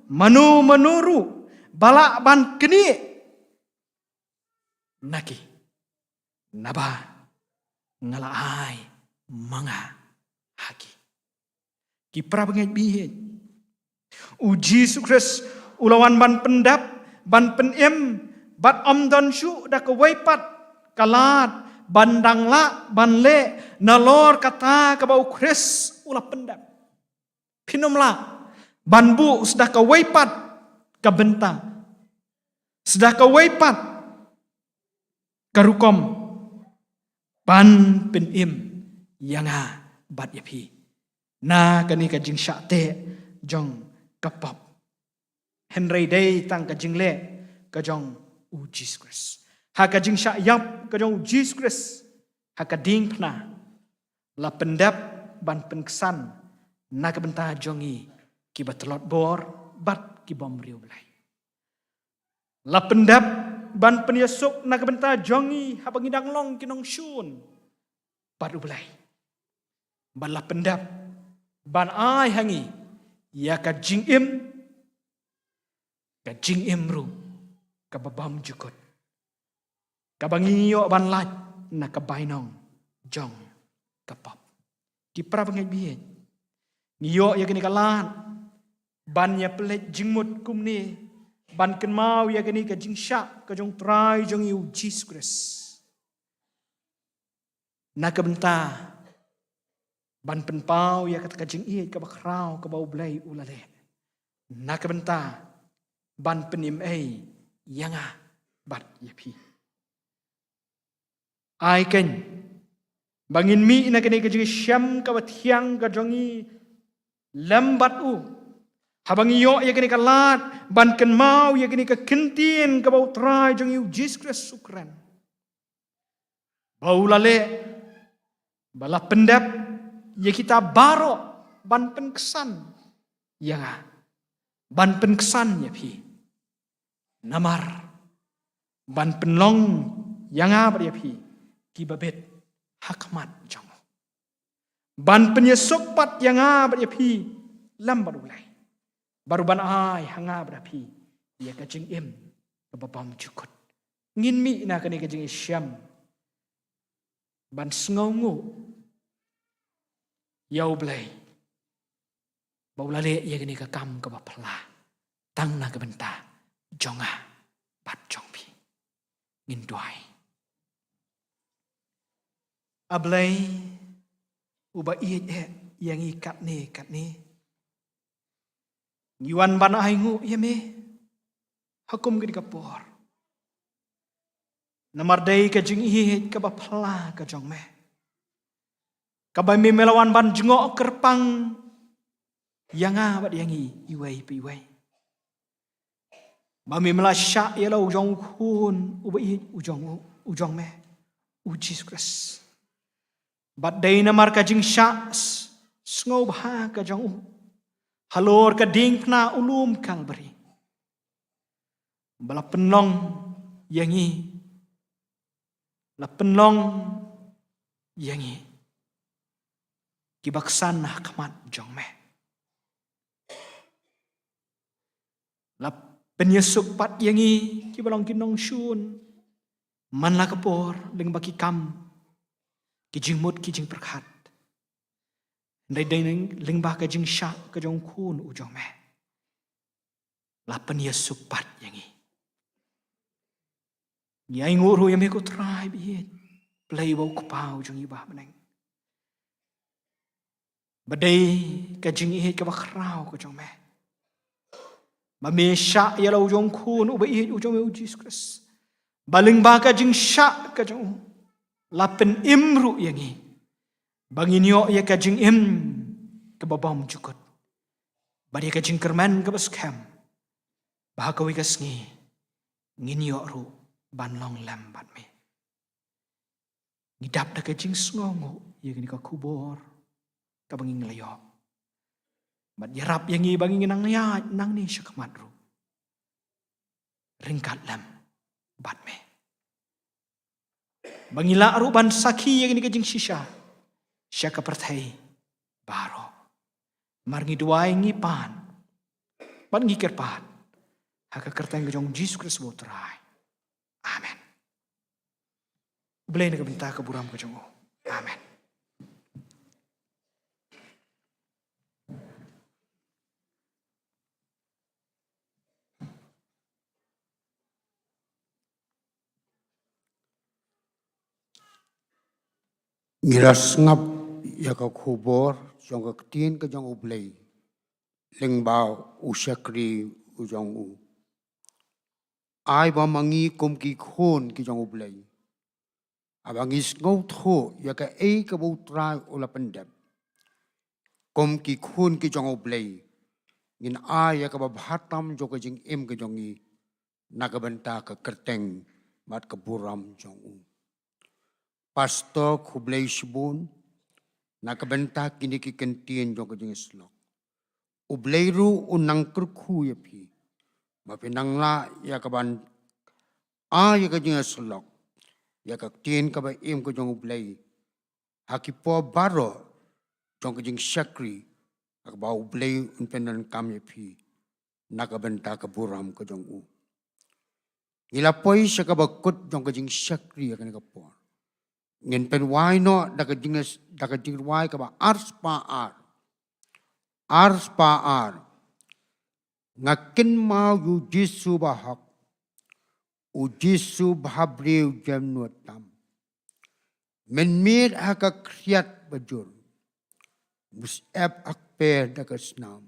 mano mano ruh ba lah ban knieh na ki, naba nga la ai ma nga ha ki. Ki para bangeit bieit, u Jisu Khrist u la wan ban pyndep, ban pynim, bad ym don shuh da kawei pat ka lad ban dang lah ban leh nalor kata kaba u Khrist u la pyndep. Phin ym lah ban buh sdang kawei pat ka bynta, sdang kawei pat ka rukom ban pynim ïa nga bad ïa phi na kane ka jingshah teh jong ka pop. Hynrei dei tang ka jingleh ka jong u Jisu Khrist. Ha ka jingshah ïap ka jong u Jisu Khrist ha ka diengphna, la pyndep ban pynksan na ka bynta jong ngi kiba tlot bor bad ki bym riewblei. La pyndep ban pynïasuk na ka bynta jong ngi haba ngi dang long ki nongshun bad u Blei. Bad la pyndep ban ai ha ngi ïa ka jingim, ka jingim ruh kaba bymjukut, kaba ngi ïoh ban lait na ka bainong jong ka pop. Ki para bangeit bieit, ngi ïoh ïa kane ka lad ban ïa pynleit jingmut kumne, ban kynmaw ïa kane ka jingshah ka jong u Trai jong ngi u Jisu Khrist, na ka bynta ban pynpaw ïa kata ka jingïeit kaba khraw kaba u Blei u la leh, na ka bynta ban pynim ei ïa nga bad ïa phi. Ai keiñ ba ngin mih na kane ka jingshem kaba thiang ka jong ngi lem bad u, haba ngi ïoh ïa kane ka lad ban kynmaw ïa kane ka ktien kaba u Trai jong ngi u Jisu Khrist u kren, ba u la leh ba la pyndep ïa kita baroh ban pynksan ïa nga, ban pynksan ïa phi, namar ban pynlong ïa nga bad ïa phi kiba bit ha khmat jong u, ban pynïasuk pat ïa nga bad ïa phi lem bad u Blei, bad ruh ban ai ha nga bad ha phi ïa ka jingim kaba bymjukut. Ngin mih na kane ka jingshem ban sngewnguh ïa u Blei ba u la leh ïa kane ka kam kaba phylla tang na ka bynta jong nga bad jong phi. Ngin duwai. A Blei uba ïeit eh ïa ngi katne katne, ngi wan ban ainguh ïa me ha kum kane ka por, namar dei ka jingïeit kaba phylla ka jong me kaba me, me la wan ban jngoh kyrpang ïa nga bad ïa ngi iwei pa iwei, ba me, me la shah ïa la u jong u Khun uba ïeit u jong u, u jong me, u Jisu Khrist. Bad dei namar ka jingshah s-, sngewbha ka jong u halor ka diengphna u lum Kalbari, ba la pynlong ïa ngi, la pynlong ïa ngi kiba ksan ha khmat jong me, la pynïasuk pat ïa ngi kiba long ki nongshun man la ka por lyngba ki kam, ki jingmut, ki jingpyrkhat. Hynrei dei lyngba ka jingshah ka jong u Khun u jong me, la pynïasuk pat ïa ngi. Ngi ainguh ruh ïa me ko Trai baieit, Blei ba u Kpa u jong ngi uba ha bneng, ba dei ka jingïeit kaba khraw ka jong me, ba me shah ïa la u jong u Khun uba ïeit u jong me u Jisu Khrist, ba lyngba ka jingshah ka jong u la pynim ruh ïa ngi ba ngin ïoh ïa ka jingim kaba bymjukut, bad ïa ka jingkyrmen kaba skhem, ba ha kawei ka sngi ngin ïoh ruh ban long lem bad me. Ngi dap da ka jingsngewnguh ïa kane ka khubor kaba ngi la ïoh, bad ïarap ïa ngi ba ngin nang ïaid nangne shakhmat ruh ryngkat lem bad me. Ba ngi lah ruh ban sakhi ïa kane ka jingshisha sha ka pyrthei baroh. Mar ngi duwai ngi pan bad ngi kyrpad ha ka kyrteng ka jong Jisu Khrist U Trai. Amen. Blei na ka bynta ka burom ka jong u. Amen. Ngi la sngap ïa ka khubor jong ka ktien ka jong U Blei lyngba u shakri u jong u. Ai ba ma ngi kum ki khun ki jong U Blei, haba ngi sngewthuh ïa kaei kaba U Trai u la pyndep, kum ki khun ki jong U Blei, ngin ai ïa kaba bha tam jong ka jingim ka jong ngi na ka bynta ka kyrteng bad ka burom jong u. Pastor, khublei shibun na ka bynta kine ki kyntien jong ka jingïasyllok. U Blei ruh u nang kyrkhu ïa phi ba phi nang lah ïa kaban ai ïa ka jingïasyllok ïa ka ktien kaba im ka jong U Blei ha ki por baroh jong ka jingshakri, ha kaba U Blei un pyndonkam ïa phi na ka bynta ka burom ka jong u. Ngi la poi sha kaba kut jong ka jingshakri ha kane ka por. Ngin pynwai noh da ka jing, da ka jingrwai kaba ar spah ar. Ar spah ar. Nga kynmaw ïa u Jisu bahok, u Jisu bhabriew jemnud tam. Mynmiet ha ka khriat bajur, u syep ha kper da ka snam.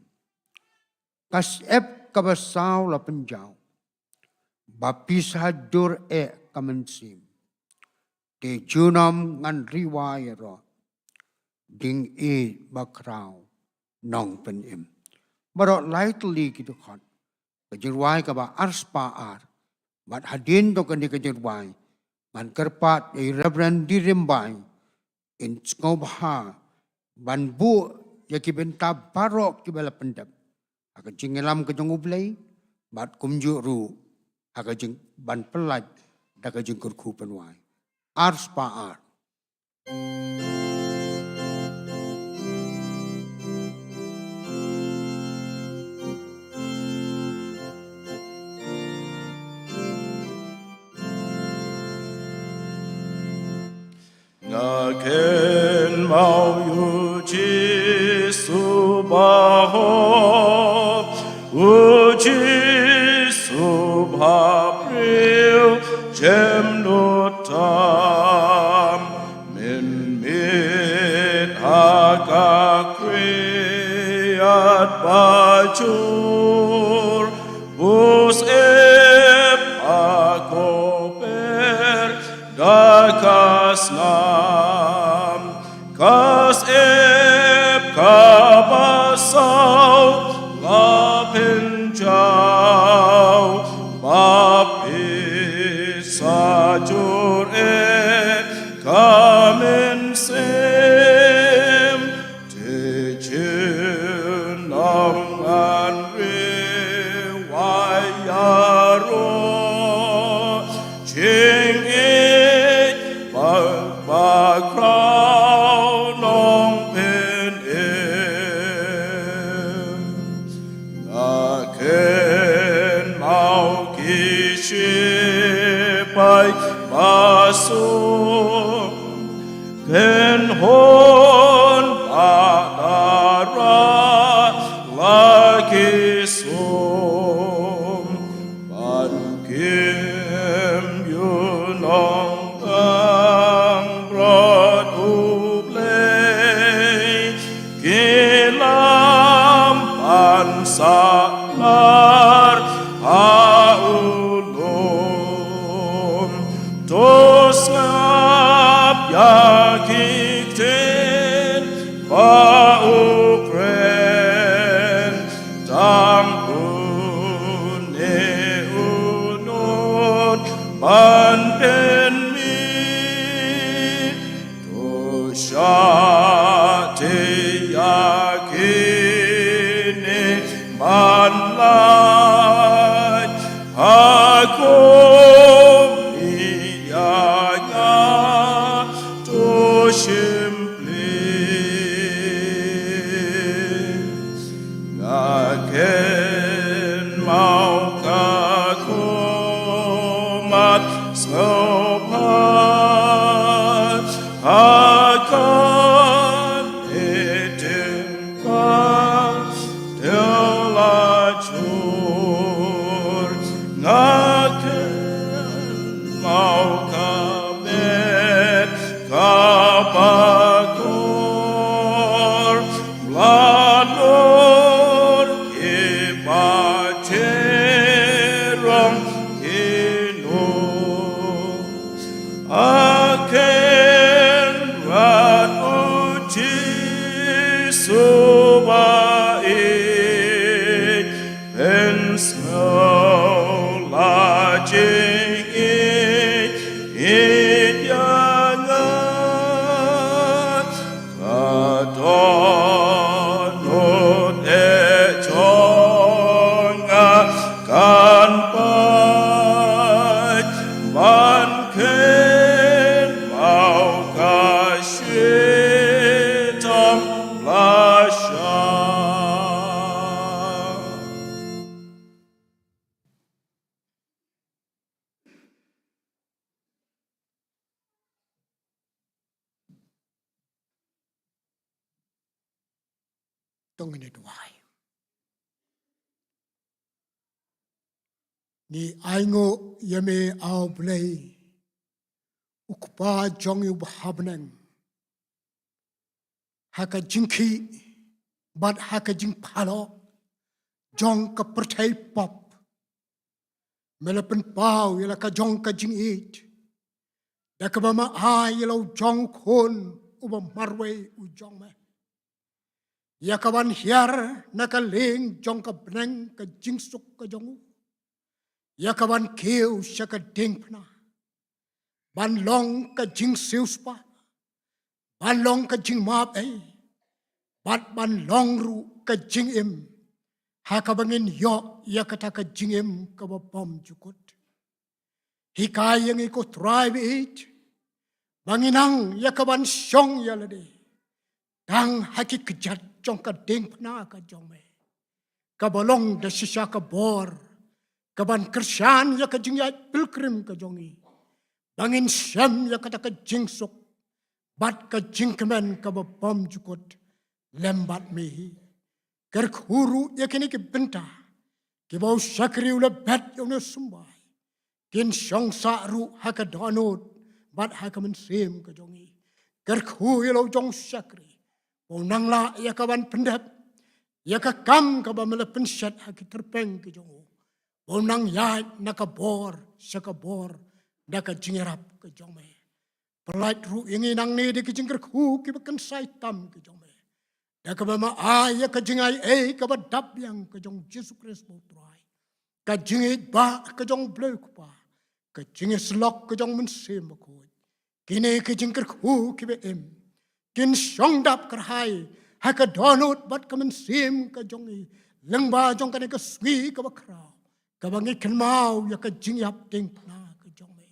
Ka syep kaba saw la pynjaw, ba pisa jur eh ka mynsiem. Te junom ngan rwai ïaroh, jingïeit bakhraw nongpynim. Baroh lai tylli ki dkhot ka jingrwai kaba ar spah ar. Bad hadien jong kane ka jingrwai, ngan kyrpad ïa i Reverend D. Rymbai in sngewbha ban buh ïa ki bynta baroh kiba la pyndep ha ka jingïalam ka jong U Blei, bad kumjuh ruh ha ka jing, ban pyllait da ka jingkyrkhu pynwai. Ar spah ar. Nga kynmaw ïa u Jisu bahok, u Jisu bhabriew jemnud tam, mynmiet ha ka khriat bajur, u syep ha kper da ka snam. Ka syep kaba saw la pynjaw, ba pisa jur eh ka mynsiem. Te junom ngan rwai ïaroh, jingïeit bakhraw nongpynim. Nga kynmaw ki shipai ba sum, kynhun bad dara la ki sum, ban kim ïa u Nongpynim Blei U Blei, ki lam ban sahnarphah u lum. To sngap Cherong kino aken rat uji suba i pensau la jing i i jangan Ka dohnud e jong nga kan pait ban kynmaw ka shitom la shah. To ngin ïa duwai. Ngi ainguh ïa me, A Blei, U Kpa jong ngi uba ha bneng, ha ka jingkhih bad ha ka jingphalok jong ka pyrthei pop. Me la pynpaw ïa la ka jong ka jingïeit da kaba me ai ïa la u jong u Khun uba marwei u jong me, ïa ka ban hiar na ka lieng jong ka bneng ka jingsuk ka jong u, ïa ka ban kiew sha ka diengphna, ban long ka jingsiewspah, ban long ka jingmap ei, bad ban long ruh ka jingim ha kaba ngin ïoh ïa kata ka jingim kaba bymjukut. Hikai ïa ngi, ko Trai baieit, ba ngin nang ïa ka ban shong ïa lade tang ha ki kjat jong ka diengphna ka jong me, kaba long da shisha ka bor ka ban kyrshan ïa ka jingïaid pilgrim ka jong ngi, ba ngin shem ïa kata ka jingsuk bad ka jingkmen kaba bymjukut lem bad me hi. Kyrkhu ruh ïa kine ki bynta kiba u shakri u la bet ïa une u symbai, kin shong sah ruh ha ka dohnud bad ha ka mynsiem ka jong ngi. Kyrkhu ïa la u jong u shakri ba u nang lah ïa ka ban pyndep ïa ka kam kaba me la pynshet ha ki tyrpeng ki jong u, ba u nang ïaid na ka bor sha ka bor da ka jingïarap ka jong me. Pynlait ruh ïa ngi nangne da ki jingkyrkhu kiba kynsai tam ki jong me, da kaba me ai ïa ka jingaiei kaba dap biang ka jong Jisu Khrist ba u Trai, ka jingïeit ba ka jong u Blei u Kpa, ka jingïasyllok ka jong u Mynsiem Bakhuid. Kine ki jingkyrkhu kiba im kin shong dap kyrhai ha ka dohnud bad ka mynsiem ka jong ngi lyngba jong kane ka sngi kaba khraw, kaba ngi kynmaw ïa ka jingïap diengphna ka jong me.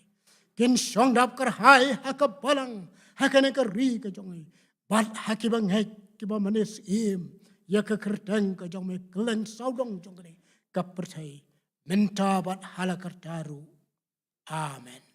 Kin shong dap kyrhai ha ka balang, ha kane ka ri ka jong ngi, bad ha kiba ngeit kiba mane syiem ïa ka kyrteng ka jong me kylleng sawdong jong kane ka pyrthei, mynta bad ha la karta ruh. Amen.